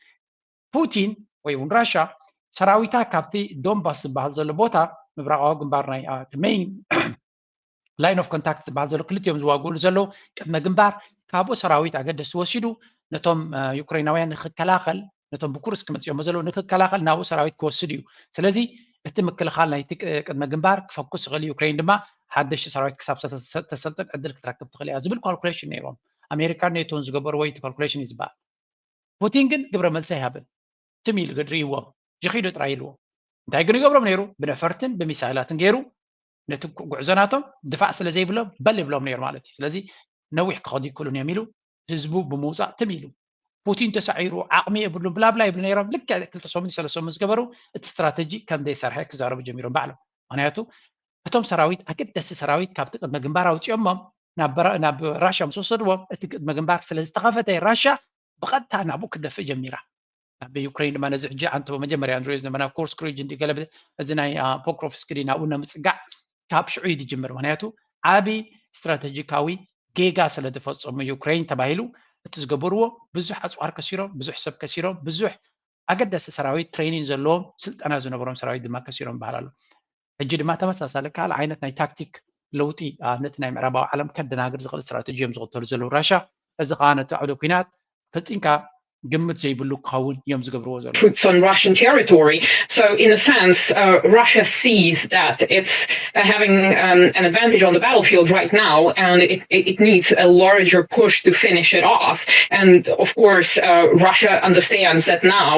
ፑቲን ወይ እውን ራሻ ሰራዊታ ካብቲ ዶንባስ ዝበሃል ዘሎ ቦታ ምብራቃዊ ግንባር ናይ ሜይን ላይን ኦፍ ኮንታክት ዝበሃል ዘሎ ክልቲኦም ዝዋግእሉ ዘለዉ ቅድመ ግንባር ካብኡ ሰራዊት ኣገደስቲ ወሲዱ ነቶም ዩክሬናውያን ንክከላኸል ነቶም ብኩርስክ መፂኦም ዘለዉ ንክከላኸል ናብኡ ሰራዊት ክወስድ እዩ። ስለዚ እቲ ምክልኻል ናይቲ ቅድመ ግንባር ክፈኩስ ይኽእል እዩ። ዩክሬን ድማ ሓደሽቲ ሰራዊት ክሳብ ተሰልጥን ዕድል ክትረክብ ትኽእል እያ ዝብል ካልኩሌሽን ነይሮም። ኣሜሪካን ኔቶን ዝገበርዎ እዩ እቲ ካልኩሌሽን እዩ ዝበሃል። ፑቲን ግን ግብረ መልሲ ኣይሃብን። ትም ኢሉ ግን ርእይዎም ጅኺዶ ጥራይ ኢልዎም። እንታይ ግን ይገብሮም ነይሩ? ብነፈርትን ብሚሳይላትን ገይሩ ነቲ ጉዕዞ ናቶም ድፋዕ ስለ ዘይብሎም በል ይብሎም ነይሩ ማለት እዩ። ስለዚ ነዊሕ ክኸዱ ይክእሉን እዮም ኢሉ ህዝቡ ብምውፃእ ትም ኢሉ። ፑቲን ተሳዒሩ ዓቕሚ የብሉን ብላብላ ይብሉ ነይሮም። ልክዕ ክልተ ሰሙን ሰለስተ ሰሙን ዝገበሩ እቲ ስትራተጂ ከም ዘይሰርሐ ክዛረቡ ጀሚሮም ባዕሎም። ምክንያቱ እቶም ሰራዊት ኣገደስቲ ሰራዊት ካብቲ ቅድመ ግንባር ኣውፂኦሞም ናብ ራሻ ምስ ወሰድዎም እቲ ቅድመ ግንባር ስለ ዝተኸፈተ ራሻ ብቐጥታ ናብኡ ክትደፍእ ጀሚራ። ኣብ ዩክሬን ድማ ነዚ ሕጂ ኣንተ መጀመርያ ንሪኦ ዝነበና ኩርስክ ሪጅን ገለ እዚ ናይ ፖክሮቭስክ ናብኡ ንምፅጋዕ ካብ ሽዑ እዩ ዝጅምር። ምክንያቱ ዓቢ ስትራተጂካዊ ጌጋ ስለ ዝፈፀሙ ዩክሬን ተባሂሉ እቲ ዝገበርዎ ብዙሕ ኣፅዋር ከሲሮም፣ ብዙሕ ሰብ ከሲሮም፣ ብዙሕ ኣገደስቲ ሰራዊት ትሬኒን ዘለዎም ስልጠና ዝነበሮም ሰራዊት ድማ ከሲሮም ይበሃል ኣሎ። ሕጂ ድማ ተመሳሳሊ ካልእ ዓይነት ናይ ታክቲክ ለውጢ ነቲ ናይ ምዕራባዊ ዓለም ከደናግር ዝኽእል ስትራተጂ እዮም ዝኽተሉ ዘለዉ ራሻ። እዚ ከዓ ነቲ ዓውደ ኩናት ፈፂምካ ግምት ዘይብሉ ክኸውን እዮም ዝገብርዎ ዘለዉ። Troops on Russian territory. So in a sense, uh, Russia sees that it's uh, having um, an advantage on the battlefield right now, and it, it, it needs a larger push to finish it off. And of course, uh, Russia understands that now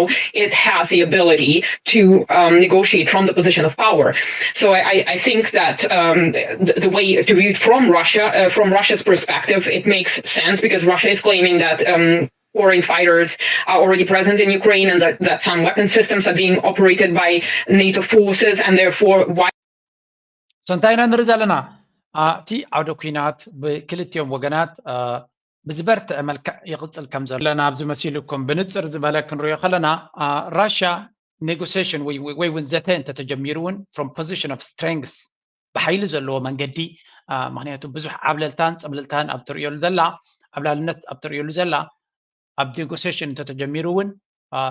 it has the ability to um, negotiate from the position of power. So I, I think that um, the, the way to view it from Russia, uh, from Russia's perspective, it makes sense because Russia is claiming that um, foreign fighters are already present in Ukraine and that, that some weapon systems are being operated by NATO forces and therefore why So እንታይ ኢና ንርኢ ዘለና? እቲ ዓውደ ኲናት ብክልቲኦም ወገናት ብዝበርትዐ መልክዕ ይቕፅል ከም ዘሎ ናብዚ መሲልኩም ብንፅር ዝበለ ክንሪኦ ከለና ራሽያ ኔጎሲሽን ወይ እውን ዘተ እንተተጀሚሩ እውን from position of strength ብሓይሊ ዘለዎ መንገዲ ምክንያቱ ብዙሕ ዓብለልታን ፅብልልታን ኣብ ትርእየሉ ዘላ ዓብላልነት ኣብ ትርእየሉ ዘላ ኣብ ኔጎሲሽን እንተተጀሚሩ እውን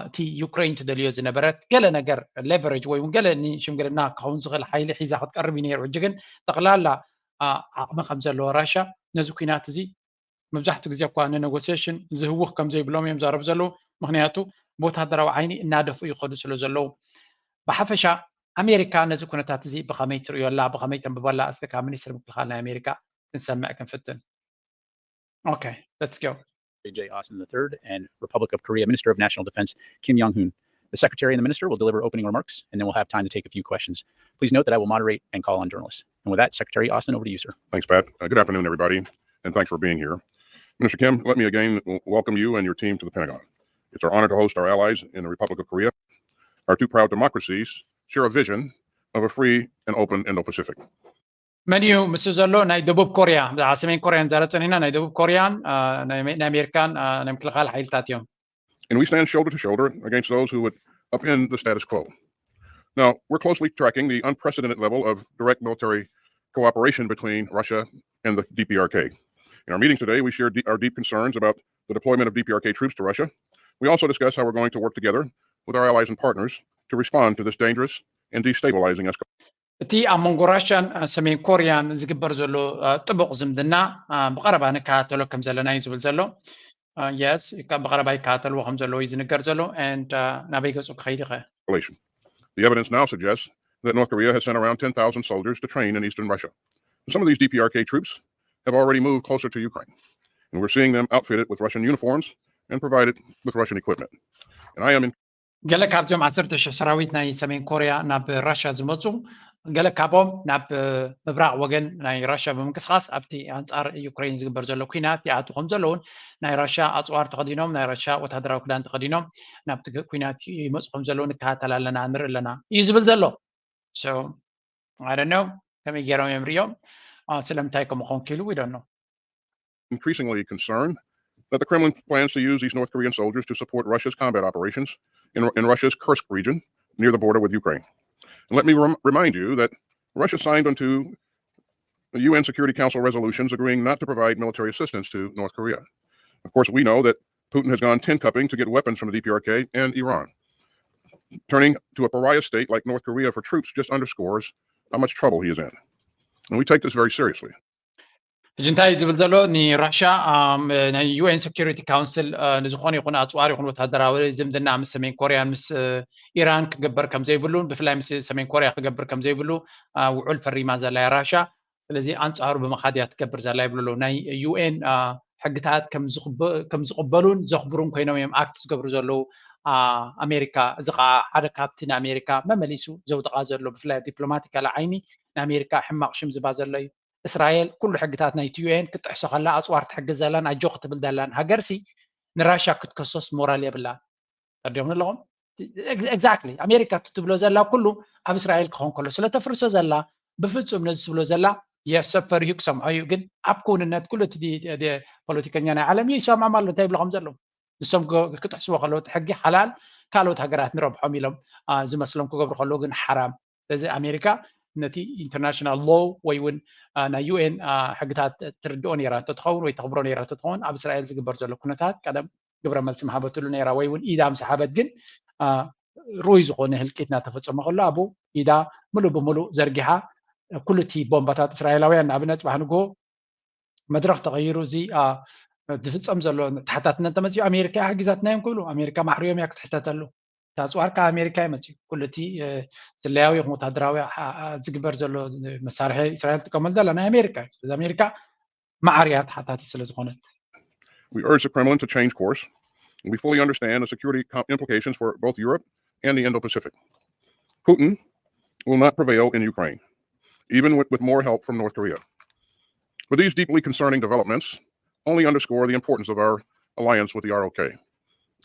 እቲ ዩክሬን ትደልዮ ዝነበረት ገለ ነገር ሌቨሬጅ ወይ እውን ገለ ንሽምግልና ክኸውን ዝኽእል ሓይሊ ሒዛ ክትቀርብ እዩ ነይሩ። ሕጂ ግን ጠቕላላ ዓቕሚ ከም ዘለዎ ራሻ ነዚ ኩናት እዚ መብዛሕትኡ ግዜ እኳ ንኔጎሲሽን ዝህውኽ ከም ዘይብሎም እዮም ዛረቡ ዘለዉ። ምክንያቱ ብወታደራዊ ዓይኒ እናደፍኡ ይኸዱ ስለ ዘለዉ ብሓፈሻ ኣሜሪካ ነዚ ኩነታት እዚ ብኸመይ ትርእዮ ኣላ? ብኸመይ ተንብቦ ኣላ? እስከ ካብ ሚኒስትር ምክልኻል ናይ ኣሜሪካ ክንሰምዕ ክንፍትን። Okay, let's go. J J Austin the third and Republic of Korea Minister of National Defense Kim Yong Hoon. The Secretary and the Minister will deliver opening remarks, and then we'll have time to take a few questions. Please note that I will moderate and call on journalists. And with that, Secretary Austin, over to you, sir. Thanks, Pat. Uh, good afternoon, everybody, and thanks for being here. Minister Kim, let me again w- welcome you and your team to the Pentagon. It's our honor to host our allies in the Republic of Korea. Our two proud democracies share a vision of a free and open Indo Pacific. መን እዩ ምስ ዘሎ ናይ ደቡብ ኮርያ ብዛዕባ ሰሜን ኮርያ ንዛረብ ፀኒሕና ናይ ደቡብ ኮርያን ናይ ኣሜሪካን ናይ ምክልኻል ሓይልታት እዮም። And we stand shoulder to shoulder against those who would upend the status quo. Now, we're closely tracking the unprecedented level of direct military cooperation between Russia and the D P R K. In our meeting today, we shared de- our deep concerns about the deployment of D P R K troops to Russia. We also discussed how we're going to work together with our allies and partners to respond to this dangerous and destabilizing escalation. እቲ ኣብ መንጎ ራሽያን ሰሜን ኮርያን ዝግበር ዘሎ ጥቡቕ ዝምድና ብቐረባ ንከታተሎ ከም ዘለና እዩ ዝብል ዘሎ። የስ ብቐረባ ይከታተልዎ ከም ዘለዎ እዩ ዝንገር ዘሎ። And ናበይ ገጹ ክኸይድ ይኸ The evidence now suggests that North Korea has sent around ten thousand soldiers to train in eastern Russia. Some of these D P R K troops have already moved closer to Ukraine, and we're seeing them outfitted with Russian uniforms and provided with Russian equipment. And I am in ገለ ካብዞም ዓሰርተ ሽሕ ሰራዊት ናይ ሰሜን ኮርያ ናብ ራሽያ ዝመፁ ገለ ካቦም ናብ ምብራቕ ወገን ናይ ራሽያ ብምንቅስቃስ ኣብቲ ኣንፃር ዩክሬን ዝግበር ዘሎ ኩናት ይኣቱ ከም ዘለውን ናይ ራሽያ ኣፅዋር ተኸዲኖም ናይ ራሽያ ወታደራዊ ክዳን ተኸዲኖም ናብቲ ኩናት ይመፁ ከም ዘለውን ንከታተል ኣለና ንርኢ ኣለና እዩ ዝብል ዘሎ። So I don't know ከመይ ገይሮም እዮም ሪኦም ስለምንታይ ከምኡ ኮንክ ኢሉ we don't know. increasingly concerned that the Kremlin plans to use these North Korean soldiers to support Russia's combat operations in, in Russia's Kursk region near the border with Ukraine. And let me rem- remind you that Russia signed onto the U N Security Council resolutions agreeing not to provide military assistance to North Korea. Of course, we know that Putin has gone tin cupping to get weapons from the D P R K and Iran. Turning to a pariah state like North Korea for troops just underscores how much trouble he is in. And we take this very seriously. ሕጂ እንታይ እዩ ዝብል ዘሎ ንራሽያ ናይ ዩ ኤን ሴኩሪቲ ካውንስል ንዝኾነ ይኹን ኣፅዋር ይኹን ወታደራዊ ዝምድና ምስ ሰሜን ኮርያን ምስ ኢራን ክግበር ከም ዘይብሉን ብፍላይ ምስ ሰሜን ኮርያ ክገብር ከም ዘይብሉ ውዑል ፈሪማ ዘላ እያ ራሽያ። ስለዚ ኣንፃሩ ብምኻድ እያ ትገብር ዘላ ይብሉ ኣለዉ። ናይ ዩ ኤን ሕግታት ከም ዝቕበሉን ዘኽብሩን ኮይኖም እዮም ኣክት ዝገብሩ ዘለዉ ኣሜሪካ። እዚ ከዓ ሓደ ካብቲ ንኣሜሪካ መመሊሱ ዘውድቓ ዘሎ ብፍላይ ዲፕሎማቲካል ዓይኒ ንኣሜሪካ ሕማቕ ሽም ዝባ ዘሎ እዩ። እስራኤል ኩሉ ሕግታት ናይ ዩኤን ክትጥሕሶ ከላ ኣፅዋር ትሕግዝ ዘላን ኣጆ ክትብል ዘላን ሃገርሲ ንራሻ ክትከሶስ ሞራል የብላን። ተርዲኦም ኣለኹም exactly ኣሜሪካ ትብሎ ዘላ ኩሉ ኣብ እስራኤል ክኾን ከሎ ስለተፍርሶ ዘላ ብፍፁም ነዚ ትብሎ ዘላ የሰብ ፈሪሁ ክሰምዖ እዩ። ግን ኣብ ክውንነት ኩሉ እቲ ፖለቲከኛ ናይ ዓለም ይሰማም ኣሎ እንታይ ይብሎ ከም ዘለዉ ንሶም ክጥሕስዎ ከለዉ እቲ ሕጊ ሓላል ካልኦት ሃገራት ንረብሖም ኢሎም ዝመስሎም ክገብሩ ከለዉ ግን ሓራም። ስለዚ ኣሜሪካ ነቲ ኢንተርናሽናል ሎ ወይ እውን ናይ ዩኤን ሕግታት ትርድኦ ነራ እንተትኸውን ወይ ተኽብሮ ነራ እንተትኸውን ኣብ እስራኤል ዝግበር ዘሎ ኩነታት ቀደም ግብረ መልሲ ምሃበትሉ ነራ ወይ እውን ኢዳ ምስ ሃበት ግን ሩይ ዝኾነ ህልቂት እናተፈፀመ ከሎ ኣብኡ ኢዳ ሙሉእ ብሙሉእ ዘርጊሓ ኩሉ እቲ ቦምባታት እስራኤላውያን ንኣብነት ፅባሕ ንግሆ መድረኽ ተቐይሩ እዚ ዝፍፀም ዘሎ ተሓታትነት እንተመፅኡ ኣሜሪካ ሓጊዛትናዮም ክብሉ ኣሜሪካ ማዕርዮም እያ ክትሕተተሉ። እቲ ኣፅዋር ካብ ኣሜሪካ እዩ መፅኡ። ኩሉ እቲ ስለያዊ ይኹን ወታደራዊ ዝግበር ዘሎ መሳርሒ እስራኤል ትጥቀመሉ ዘላ ናይ ኣሜሪካ እዩ። ስለዚ ኣሜሪካ ማዕርያ ተሓታቲት ስለ ዝኾነት። We urge the Kremlin to change course. We fully understand the security implications for both Europe and the Indo-Pacific. Putin will not prevail in Ukraine, even with, with more help from North Korea. But these deeply concerning developments only underscore the importance of our alliance with the R O K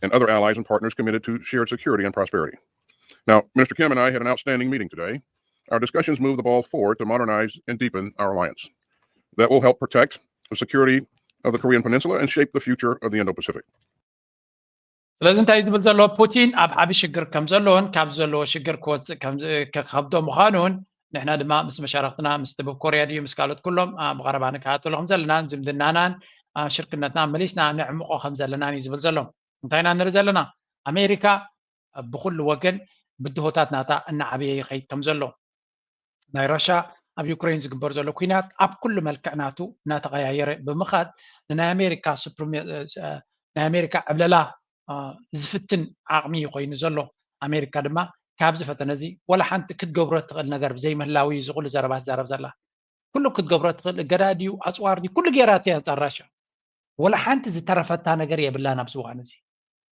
and other allies and partners committed to shared security and prosperity. Now, Minister Kim and I had an outstanding meeting today. Our discussions move the ball forward to modernize and deepen our alliance. That will help protect the security of the Korean Peninsula and shape the future of the Indo-Pacific. ስለዚ እንታይ ዝብል ዘሎ ፑቲን ኣብ ዓቢ ሽግር ከም ዘለዎን ካብ ዘለዎ ሽግር ክወፅእ ከብዶ ምዃኑን ንሕና ድማ ምስ መሻርክትና ምስ ደቡብ ኮርያ ድዩ ምስ ካልኦት ኩሎም ብቐረባ ንከታተሎ ከም ዘለናን ዝምድናናን ሽርክነትና መሊስና ንዕምቆ ከም ዘለናን እዩ ዝብል ዘሎ። እንታይ ኢና ንርኢ ዘለና ኣሜሪካ ብኩሉ ወገን ብድሆታት ናታ እናዓበየ ይኸይድ ከም ዘሎ ናይ ራሻ ኣብ ዩክሬን ዝግበር ዘሎ ኩናት ኣብ ኩሉ መልክዕ ናቱ እናተቐያየረ ብምኻድ ንናይ ኣሜሪካ ናይ ኣሜሪካ ዕብለላ ዝፍትን ዓቕሚ እዩ ኮይኑ ዘሎ። ኣሜሪካ ድማ ካብዚ ፈተነ እዚ ወላ ሓንቲ ክትገብሮ ትኽእል ነገር ብዘይምህላው እዩ ዝኩሉ ዘረባ ትዛረብ ዘላ። ኩሉ ክትገብሮ ትኽእል እገዳ ድዩ ኣፅዋር ድዩ ኩሉ ገይራቶ እያ ኣንፃር ራሻ። ወላ ሓንቲ ዝተረፈታ ነገር የብላን ኣብዚ እዋን እዚ።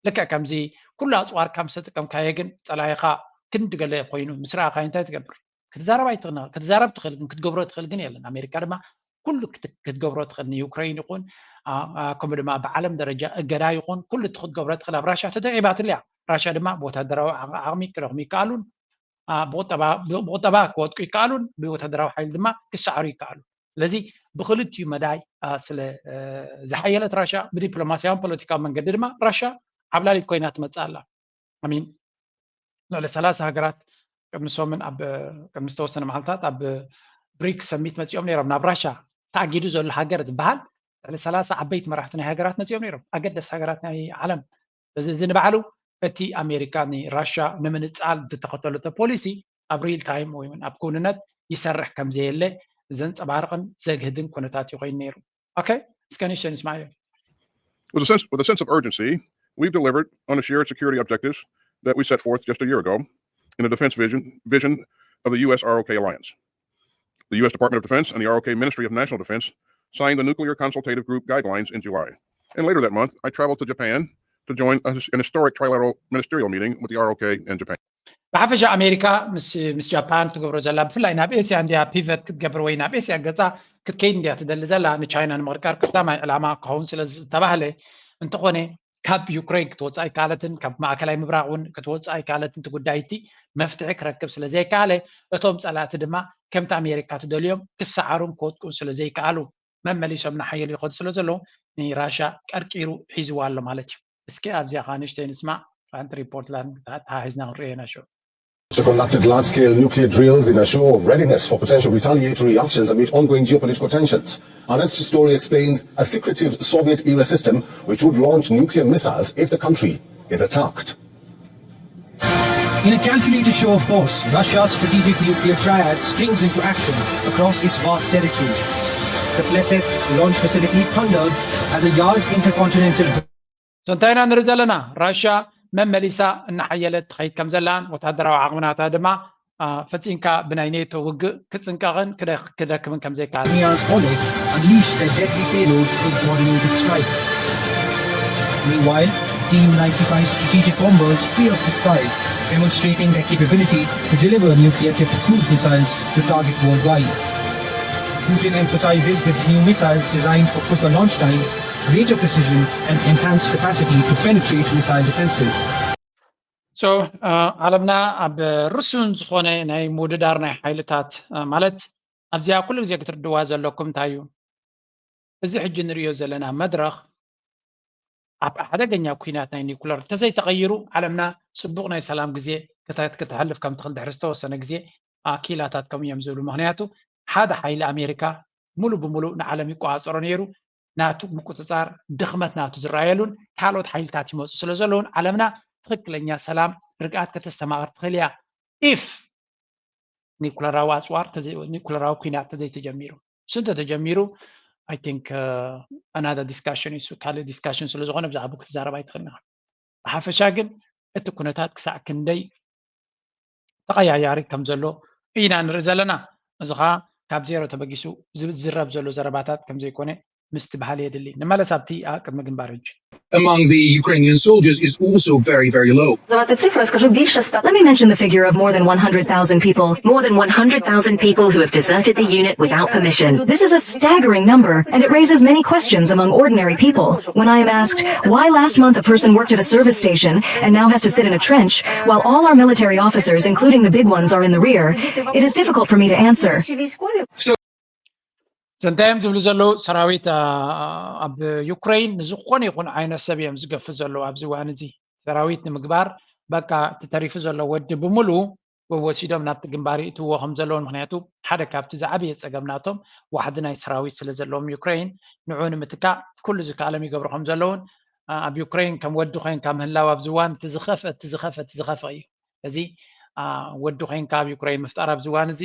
ልክዕ ከምዚ ኩሉ ኣፅዋርካ ምስ ተጠቀምካዮ ግን ፀላኢኻ ክንዲ ገለ ኮይኑ ምስ ረኣኻዮ እንታይ ትገብር? ክትዛረብ ኣይትኽእልን ክትዛረብ ትኽእል ግን ክትገብሮ ትኽእል ግን የለን። ኣሜሪካ ድማ ኩሉ ክትገብሮ ትኽእል ንዩክረይን ይኹን ከምኡ ድማ ብዓለም ደረጃ እገዳ ይኹን ኩሉ እቲ ክትገብሮ ትኽእል ኣብ ራሻ ተጠቂባትሉ እያ። ራሻ ድማ ብወታደራዊ ዓቕሚ ክረኽሙ ይከኣሉን ብቁጠባ ክወድቁ ይከኣሉን ብወታደራዊ ሓይሊ ድማ ክሰዓሩ ይከኣሉ። ስለዚ ብክልቲኡ መዳይ ስለ ዝሓየለት ራሻ ብዲፕሎማስያውን ፖለቲካዊ መንገዲ ድማ ራሻ ዓብላሊት ኮይና ትመፅእ ኣላ። ኣሚን ልዕሊ ሰላሳ ሃገራት ቅድሚ ሰሙን ኣብ ቅድሚ ዝተወሰነ መዓልታት ኣብ ብሪክ ሰሚት መፂኦም ነይሮም። ናብ ራሻ ተኣጊዱ ዘሎ ሃገር ዝበሃል ልዕሊ ሰላሳ ዓበይቲ መራሕቲ ናይ ሃገራት መፂኦም ነይሮም፣ ኣገደስቲ ሃገራት ናይ ዓለም። እዚ እዚ ንባዕሉ እቲ ኣሜሪካ ንራሻ ንምንፃል ዝተኸተለቶ ፖሊሲ ኣብ ሪል ታይም ወይ እውን ኣብ ክውንነት ይሰርሕ ከም ዘየለ ዘንፀባርቕን ዘግህድን ኩነታት እዩ ኮይኑ ነይሩ። ኦኬ፣ እስከ ንእሽተይ ንስማዓዮ። With a sense, with a sense of urgency, we've delivered on the shared security objectives that we set forth just a year ago in the defense vision, vision of the U S R O K alliance. The U S Department of Defense and the R O K Ministry of National Defense signed the Nuclear Consultative Group guidelines in July. And later that month, I traveled to Japan to join a, an historic trilateral ministerial meeting with the R O K and Japan. ብሓፈሻ ኣሜሪካ ምስ ምስ ጃፓን ትገብሮ ዘላ፣ ብፍላይ ናብ ኤስያ እንድያ ፒቨት ክትገብር ወይ ናብ ኤስያ ገፃ ክትከይድ እንድያ ትደሊ ዘላ፣ ንቻይና ንምቕርቃር ቀዳማይ ዕላማ ክኸውን ስለ ዝተባህለ። እንተኾነ ካብ ዩክሬን ክትወፅእ ኣይከኣለትን፣ ካብ ማእከላይ ምብራቕ እውን ክትወፅእ ኣይከኣለትን። እቲ ጉዳይ እቲ መፍትሒ ክረክብ ስለ ዘይከኣለ፣ እቶም ፀላእቲ ድማ ከምቲ ኣሜሪካ ትደልዮም ክሰዓሩን ክወድቁን ስለ ዘይከኣሉ፣ መመሊሶም ንሓየሉ ይኸዱ ስለ ዘለዉ ንራሻ ቀርቂሩ ሒዝዋ ኣሎ ማለት እዩ። እስኪ ኣብዚኣ ከዓ ንእሽተይ ንስማዕ። ሓንቲ ሪፖርት ተሓሒዝና ክንሪኦ ኢና ሽዑ። Conducted large-scale nuclear drills in a show of readiness for potential retaliatory actions amid ongoing geopolitical tensions. Our next story explains a secretive Soviet-era system which would launch nuclear missiles if the country is attacked. In a calculated show of force, Russia's strategic nuclear triad springs into action across its vast territory. The Plesetsk launch facility thunders as a Yars intercontinental So እንታይ ኢና ንርኢ ዘለና? ራሽያ መመሊሳ እናሓየለት ትኸይድ ከም ዘላን ወታደራዊ ዓቕምናታ ድማ ፈጺምካ ብናይ ኔቶ ውግእ ክጽንቀቕን ክደክምን ከም ዘይከኣል። Yars Oleg unleashed their deadly payloads in coordinated strikes. Meanwhile, T U ninety-five strategic bombers pierce the skies, demonstrating their capability to deliver nuclear-tipped cruise missiles to target worldwide. Putin emphasizes that new missiles designed for quicker launch times, greater precision, and enhanced capacity to penetrate missile defenses. So ዓለምና ኣብ ርሱን ዝኾነ ናይ ምውድዳር ናይ ሓይልታት፣ ማለት ኣብዚኣ ኩሉ ግዜ ክትርድዋ ዘለኩም እንታይ እዩ፣ እዚ ሕጂ ንሪኦ ዘለና መድረኽ ኣብ ሓደገኛ ኩናት ናይ ኒኩለር እንተዘይተቐይሩ ዓለምና ፅቡቕ ናይ ሰላም ግዜ ክተሕልፍ ከም ትኽእል ድሕሪ ዝተወሰነ ግዜ ኪላታት ከም እዮም ዝብሉ። ምክንያቱ ሓደ ሓይሊ ኣሜሪካ ሙሉ ብሙሉ ንዓለም ይቆፃፀሮ ነይሩ። ናቱ ምቁፅፃር ድኽመት ናቱ ዝረኣየሉን ካልኦት ሓይልታት ይመፁ ስለ ዘለውን ዓለምና ትኽክለኛ ሰላም ርግኣት ከተስተማቕር ትኽእል እያ። ኢፍ ኒኩለራዊ ኣፅዋር ኒኩለራዊ ኩናት ተዘይተጀሚሩ፣ እሱ እንተተጀሚሩ I think another discussion እሱ ካልእ ዲስካሽን ስለ ዝኾነ ብዛዕባ ክትዛረብ ኣይትኽእልን ኢኻ። ብሓፈሻ ግን እቲ ኩነታት ክሳዕ ክንደይ ተቐያያሪ ከም ዘሎ ኢና ንርኢ ዘለና። እዚ ኸዓ ካብ ዜሮ ተበጊሱ ዝዝረብ ዘሎ ዘረባታት ከም ዘይኮነ ምስትብሃል የድሊ። ንመለስ ኣብቲ ኣብ ቅድሚ ግንባር ሕጂ። Among the Ukrainian soldiers is also very, very low. Let me mention the figure of more than one hundred thousand people. More than one hundred thousand people who have deserted the unit without permission. This is a staggering number, and it raises many questions among ordinary people. When I am asked why last month a person worked at a service station and now has to sit in a trench, while all our military officers, including the big ones, are in the rear, it is difficult for me to answer. እንታይ እዮም ዝብሉ ዘለዉ? ሰራዊት ኣብ ዩክሬን ንዝኾነ ይኹን ዓይነት ሰብ እዮም ዝገፉ ዘለዉ ኣብዚ እዋን እዚ። ሰራዊት ንምግባር በቃ እቲ ተሪፉ ዘሎ ወዲ ብምሉ ወሲዶም ናብቲ ግንባር ይእትዎ ከም ዘለውን፣ ምክንያቱ ሓደ ካብቲ ዝዓበየ ፀገም ናቶም ዋሕዲ ናይ ሰራዊት ስለ ዘለዎም ዩክሬን ንዑ ንምትካእ ኩሉ ዝከኣሎም ይገብሩ ከም ዘለውን ኣብ ዩክሬን ከም ወዲ ኮይንካ ምህላው ኣብዚ እዋን እቲ ዝኸፍአ እቲ ዝኸፍአ እቲ ዝኸፍአ እዩ። እዚ ወዲ ኮይንካ ኣብ ዩክሬን ምፍጣር ኣብዚ እዋን እዚ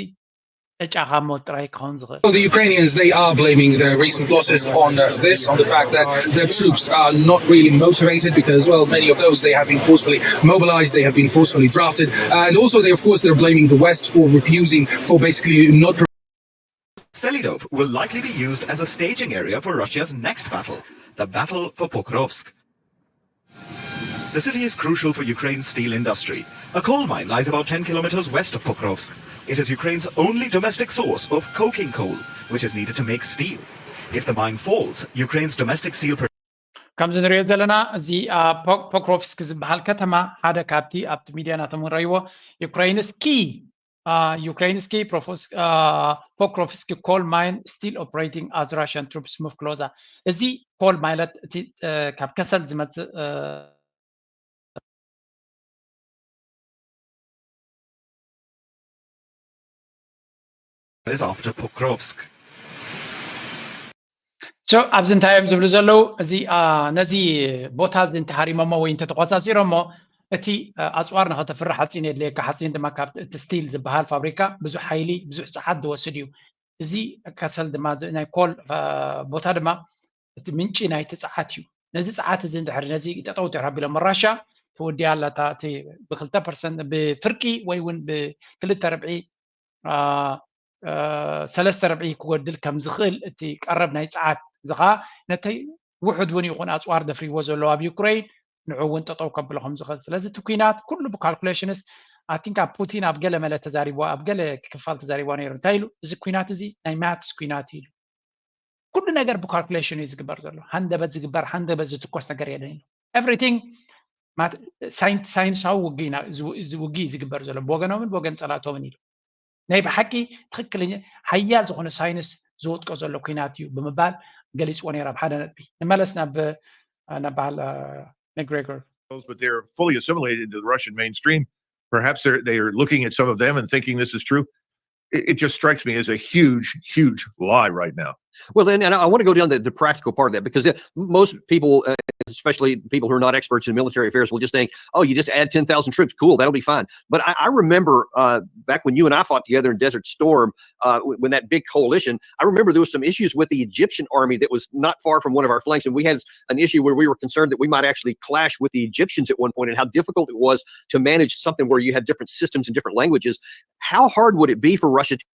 ዕጫኻ ሞት ጥራይ ክኸውን ዝኽእል። The Ukrainians, they are blaming their recent losses on uh, this, on the fact that their troops are not really motivated because, well, many of those they have been forcefully mobilized, they have been forcefully drafted, uh, and also they, of course, they're blaming the West for refusing, for basically not. Selidope will likely be used as a staging area for Russia's next battle, the battle for Pokrovsk. The city is crucial for Ukraine's steel industry. A coal mine lies about ten kilometers west of Pokrovsk. It is Ukraine's only domestic source of coking coal, which is needed to make steel. If the mine falls, Ukraine's domestic steel production. ከምዚ ንሪኦ ዘለና እዚ ፖክሮቭስክ ዝበሃል ከተማ ሓደ ካብቲ ኣብቲ ሚድያ ናቶም ንረይዎ ዩክሬንስ ኪ Ukraine's key Pokrovsky coal mine still operating as Russian troops move closer. እዚ ኮል ማለት እቲ ካብ ከሰል ዝመፅእ Is after Pokrovsk. So ኣብዚ እንታይ እዮም ዝብሉ ዘለዉ? እዚ ነዚ ቦታ እዚ እንተሃሪሞሞ ወይ እንተተቆፃፂሮሞ እቲ ኣፅዋር ንኸተፍሪ ሓፂን የድልየካ። ሓፂን ድማ ካብ እቲ ስቲል ዝበሃል ፋብሪካ ብዙሕ ሓይሊ ብዙሕ ፀዓት ዝወስድ እዩ። እዚ ከሰል ድማ ናይ ኮል ቦታ ድማ እቲ ምንጪ ናይቲ ፀዓት እዩ። ነዚ ፀዓት እዚ እንድሕር ነዚ ጠጠው ድሕር ኣቢሎም ራሻ ተወዲኣ ኣላታ እቲ ብክልተ ፐርሰንት ብፍርቂ ወይ እውን ብክልተ ርብዒ ሰለስተ ርብዒ ክጎድል ከም ዝኽእል እቲ ቀረብ ናይ ፀዓት እዚ ከዓ ነተይ ውሑድ እውን ይኹን ኣፅዋር ደፍርዎ ዘሎ ኣብ ዩክሬን ንዑ እውን ጠጠው ከብሎ ከም ዝኽእል። ስለዚ እቲ ኩናት ኩሉ ብካልኩሌሽንስ ኣቲንካ ፑቲን ኣብ ገለ መለ ተዛሪብዋ ኣብ ገለ ክፋል ተዛሪብዋ ነይሩ። እንታይ ኢሉ? እዚ ኩናት እዚ ናይ ማትስ ኩናት ኢሉ። ኩሉ ነገር ብካልኩሌሽን እዩ ዝግበር ዘሎ። ሃንደበት ዝግበር ሃንደበት ዝትኮስ ነገር የለን ኢሉ። ኤቭሪቲንግ ሳይንሳዊ ውግእ እዩ ዝግበር ዘሎ ብወገኖምን ብወገን ፀላእቶምን ኢሉ። ናይ ብሓቂ ትክክለኛ ሓያል ዝኾነ ሳይንስ ዝወጥቀ ዘሎ ኩናት እዩ ብምባል ገሊፅዎ ነይሩ ኣብ ሓደ ነጥቢ። ንመለስ ናብ ናብ በዓል መግሬጎር። But they're fully assimilated into the Russian mainstream. Perhaps they're they're looking at some of them and thinking this is true. It, it just strikes me as a huge, huge lie right now. Well, and, and I want to go down to the practical part of that because uh, most people, uh, especially people who are not experts in military affairs, will just think, "Oh, you just add ten thousand troops, cool, that'll be fine." But I, I remember uh, back when you and I fought together in Desert Storm, uh, w- when that big coalition, I remember there was some issues with the Egyptian army that was not far from one of our flanks, and we had an issue where we were concerned that we might actually clash with the Egyptians at one point, and how difficult it was to manage something where you had different systems and different languages. How hard would it be for Russia to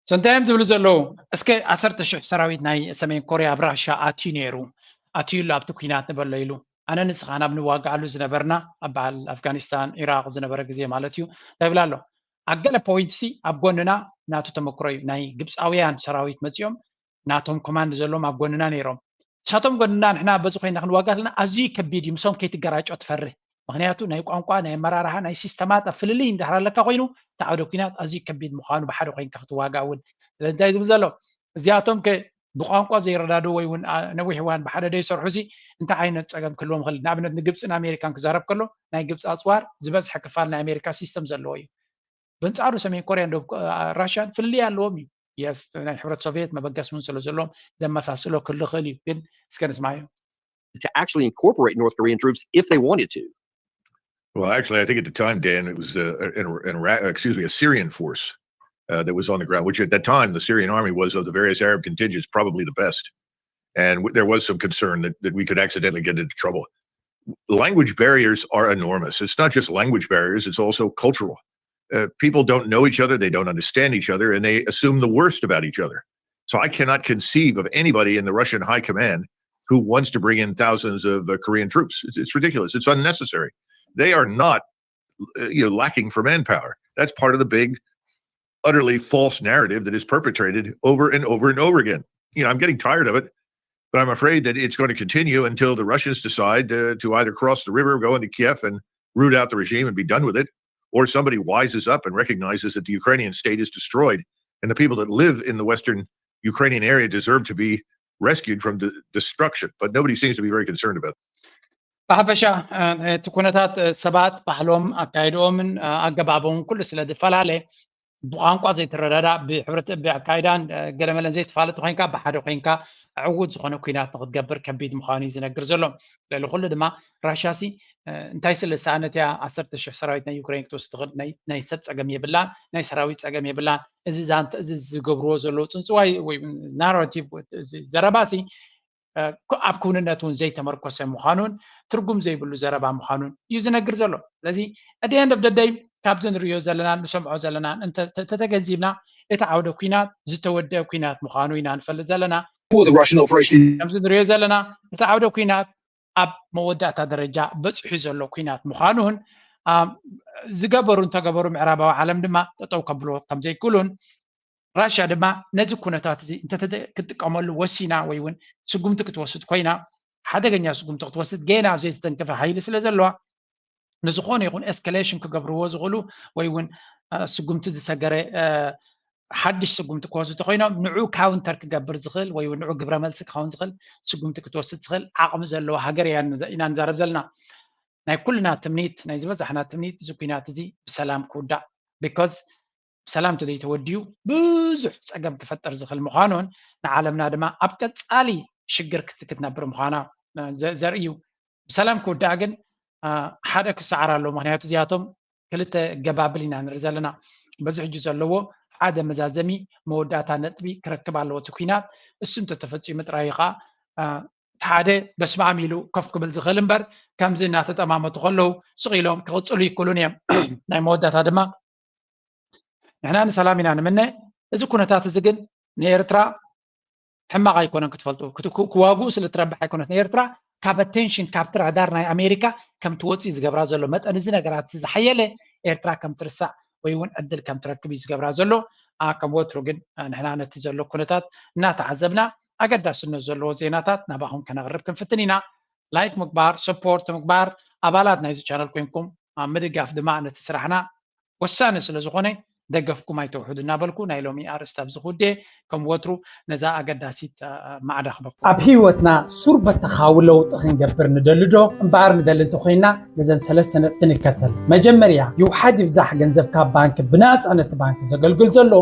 So እንታይ እዮም ዝብሉ ዘለዉ? እስከ ዓሰርተ ሽሕ ሰራዊት ናይ ሰሜን ኮርያ ኣብ ራሻ ኣትዩ ነይሩ፣ ኣትዩ ኣሎ ኣብቲ ኩናት ንበሎ ኢሉ። ኣነ ንስኻን ኣብ ንዋግኣሉ ዝነበርና ኣብ በዓል ኣፍጋኒስታን ኢራቅ ዝነበረ ግዜ ማለት እዩ እንታይ ይብል ኣሎ? ኣብ ገለ ፖይንት ሲ ኣብ ጎንና ናቱ ተመክሮ እዩ። ናይ ግብፃውያን ሰራዊት መፂኦም ናቶም ኮማንድ ዘለዎም ኣብ ጎንና ነይሮም። ንሳቶም ጎንና ንሕና በዚ ኮይና ክንዋጋ ከለና ኣዝዩ ከቢድ እዩ። ምሶም ከይትገራጮ ትፈርህ። ምክንያቱ ናይ ቋንቋ ናይ ኣመራርሓ ናይ ሲስተማት ፍልልይ እንድሕር ኣለካ ኮይኑ እቲ ዓውደ ኩናት ኣዝዩ ከቢድ ምዃኑ ብሓደ ኮይንካ ክትዋጋ እውን ስለዚ እንታይ ዝብል ዘሎ እዚኣቶም ከ ብቋንቋ ዘይረዳድኡ ወይ እውን ነዊሕ እዋን ብሓደ ደይሰርሑ ሲ እንታይ ዓይነት ፀገም ክህልዎም ይኽእል? ንኣብነት ንግብፅን ኣሜሪካን ክዛረብ ከሎ ናይ ግብፂ ኣፅዋር ዝበዝሐ ክፋል ናይ ኣሜሪካ ሲስተም ዘለዎ እዩ። በንጻሩ ሰሜን ኮርያን ደቡብ ራሽያን ፍልልይ ኣለዎም እዩ። የስ ናይ ሕብረት ሶቪየት መበገስ እውን ስለ ዘለዎም ዘመሳስሎ ክልኽእል እዩ። ግን እስከ ንስማዮ። to actually incorporate North Korean troops if they wanted to. Well, actually, I think at the time, Dan, it was uh, an, an Iraq, excuse me, a Syrian force uh, that was on the ground, which at that time the Syrian army was of the various Arab contingents probably the best. And w- there was some concern that, that we could accidentally get into trouble. Language barriers are enormous. It's not just language barriers, it's also cultural. Uh, people don't know each other, they don't understand each other, and they assume the worst about each other. So I cannot conceive of anybody in the Russian high command who wants to bring in thousands of uh, Korean troops. It's, it's ridiculous. It's unnecessary. They are not uh, you know, lacking for manpower. That's part of the big, utterly false narrative that is perpetrated over and over and over again. You know, I'm getting tired of it, but I'm afraid that it's going to continue until the Russians decide to, to either cross the river, go into Kiev, and root out the regime and be done with it, or somebody wises up and recognizes that the Ukrainian state is destroyed and the people that live in the western Ukrainian area deserve to be rescued from the destruction. But nobody seems to be very concerned about it. ብሓፈሻ እቲ ኩነታት ሰባት ባህሎም ኣካይድኦምን ኣገባቦምን ኩሉ ስለ ዝፈላለ ብቋንቋ ዘይትረዳዳ ብሕብረት ብኣካይዳን ገለመለን ዘይትፋለጥ ኮይንካ ብሓደ ኮይንካ ዕዉት ዝኾነ ኩናት ንክትገብር ከቢድ ምዃኑ እዩ ዝነግር ዘሎ። ልዕሊ ኩሉ ድማ ራሽያ ሲ እንታይ ስለ ዝሰኣነት እያ ዓሰርተ ሽሕ ሰራዊት ናይ ዩክሬን ክትወስድ ትኽእል? ናይ ሰብ ፀገም የብላን፣ ናይ ሰራዊት ፀገም የብላን። እዚ ዛንታ እዚ ዝገብርዎ ዘለዉ ፅንፅዋይ ወይ ናራቲቭ ዘረባ ሲ ኣብ ክውንነት እውን ዘይተመርኮሰ ምዃኑን ትርጉም ዘይብሉ ዘረባ ምዃኑን እዩ ዝነግር ዘሎ። ስለዚ ኣደየንደፍ ደደይ ካብዚ ንሪዮ ዘለና ንሰምዖ ዘለና ተተገንዚብና እቲ ዓውደ ኩናት ዝተወደአ ኩናት ምዃኑ ኢና ንፈልጥ ዘለና። For the Russian operation. ከምዚ ንሪዮ ዘለና እቲ ዓውደ ኩናት ኣብ መወዳእታ ደረጃ በፂሑ ዘሎ ኩናት ምዃኑን ዝገበሩ እንተገበሩ ምዕራባዊ ዓለም ድማ ጠጠው ከብልዎ ከምዘይክእሉን ራሽያ ድማ ነዚ ኩነታት እዚ እንተ ክትጥቀመሉ ወሲና ወይ እውን ስጉምቲ ክትወስድ ኮይና ሓደገኛ ስጉምቲ ክትወስድ ገና ኣብ ዘይተተንከፈ ሓይሊ ስለ ዘለዋ ንዝኾነ ይኹን ኤስካሌሽን ክገብርዎ ዝኽእሉ ወይ እውን ስጉምቲ ዝሰገረ ሓድሽ ስጉምቲ ክወስድ ኮይኖም ንዑ ካውንተር ክገብር ዝኽእል ወይ እውን ንዑ ግብረ መልሲ ክኸውን ዝኽእል ስጉምቲ ክትወስድ ዝኽእል ዓቕሚ ዘለዎ ሃገር ኢና ንዛረብ ዘለና። ናይ ኩልና ትምኒት ናይ ዝበዛሕና ትምኒት እዚ ኩናት እዚ ብሰላም ክውዳእ because ብሰላም ተዘይተወዲኡ ብዙሕ ፀገም ክፈጥር ዝኽእል ምዃኑን ንዓለምና ድማ ኣብ ቀፃሊ ሽግር ክት- ክትነብር ምዃና ዘ- ዘርኢ እዩ። ብሰላም ክውዳእ ግን ሓደ ክሰዓር ኣለዎ። ምክንያቱ እዚኣቶም ክልተ ገባብል ኢና ንርኢ ዘለና። በዚ ሕጂ ዘለዎ ሓደ መዛዘሚ መወዳእታ ነጥቢ ክረክብ ኣለዎ እቲ ኲናት። እሱ እንተተፈፂሙ ጥራይ እዩ ከዓ ሓደ በስማም ኢሉ ከፍ ክብል ዝኽእል እምበር ከምዚ እናተጠማመቱ ከለዉ ስቕ ኢሎም ክቕፅሉ ይክእሉን እዮም። ናይ መወዳእታ ድማ ንሕና ንሰላም ኢና ንምነ። እዚ ኩነታት እዚ ግን ንኤርትራ ሕማቕ ኣይኮነን ክትፈልጡ። ክዋግኡ ስለ ትረብሕ ኣይኮነት ንኤርትራ ካብ ኣቴንሽን ካብቲ ራዳር ናይ ኣሜሪካ ከም ትወፅእ ዝገብራ ዘሎ መጠን እዚ ነገራት ዝሓየለ ኤርትራ ከም ትርሳዕ ወይ እውን ዕድል ከም ትረክብ እዩ ዝገብራ ዘሎ። ከም ወትሩ ግን ንሕና ነቲ ዘሎ ኩነታት እናተዓዘብና ኣገዳስነት ዘለዎ ዜናታት ናባኹም ከነቕርብ ክንፍትን ኢና። ላይክ ምግባር፣ ሰፖርት ምግባር፣ ኣባላት ናይዚ ቻነል ኮይንኩም ኣብ ምድጋፍ ድማ ነቲ ስራሕና ወሳኒ ስለ ዝኾነ ደገፍኩም ኣይተውሕዱ እናበልኩ ናይ ሎሚ ኣርእስቲ ኣብዚ ክውድእ ከም ወትሩ ነዛ ኣገዳሲት ማዕዳ ክበኩም። ኣብ ህይወትና ሱር በተኻዊ ለውጢ ክንገብር ንደሊ ዶ? እምበኣር ንደሊ እንተኮይና ነዘን ሰለስተ ነጥቢ ንከተል። መጀመርያ ይውሓድ ይብዛሕ ገንዘብ ካብ ባንክ ብናፃ ነቲ ባንክ ዘገልግል ዘሎ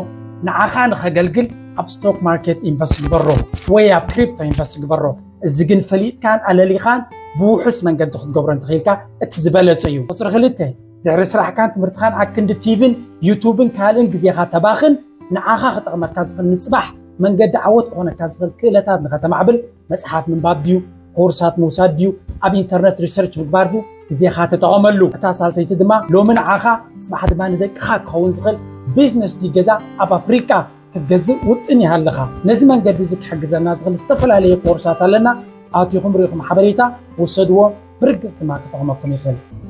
ንዓኻ ንኸገልግል ኣብ ስቶክ ማርኬት ኢንቨስት ግበሮ ወይ ኣብ ክሪፕቶ ኢንቨስት ግበሮ። እዚ ግን ፈሊጥካን ኣለሊኻን ብውሑስ መንገዲ ክትገብሮ እንተኽኢልካ እቲ ዝበለጸ እዩ። ቁፅሪ ክልተ ድሕሪ ስራሕካን ትምህርትኻን ኣክንዲ ቲቪን ዩቱብን ካልእን ግዜኻ ተባኽን ንዓኻ ክጠቕመካ ዝኽእል ንፅባሕ መንገዲ ዓወት ክኾነካ ዝኽእል ክእለታት ንኸተማዕብል መፅሓፍ ምንባብ ድዩ ኮርሳት ምውሳድ ድዩ ኣብ ኢንተርነት ሪሰርች ምግባር ድዩ ግዜኻ ተጠቐመሉ። እታ ሳልሰይቲ ድማ ሎሚ ንዓኻ ፅባሕ ድማ ንደቅኻ ክኸውን ዝኽእል ቢዝነስ ድዩ ገዛ ኣብ ኣፍሪቃ ክትገዝእ ውጥን ይሃልኻ። ነዚ መንገዲ እዚ ክሕግዘና ዝኽእል ዝተፈላለየ ኮርሳት ኣለና። ኣቲኹም ርኢኹም ሓበሬታ ውሰድዎ። ብርግፅ ድማ ክጠቕመኩም ይኽእል።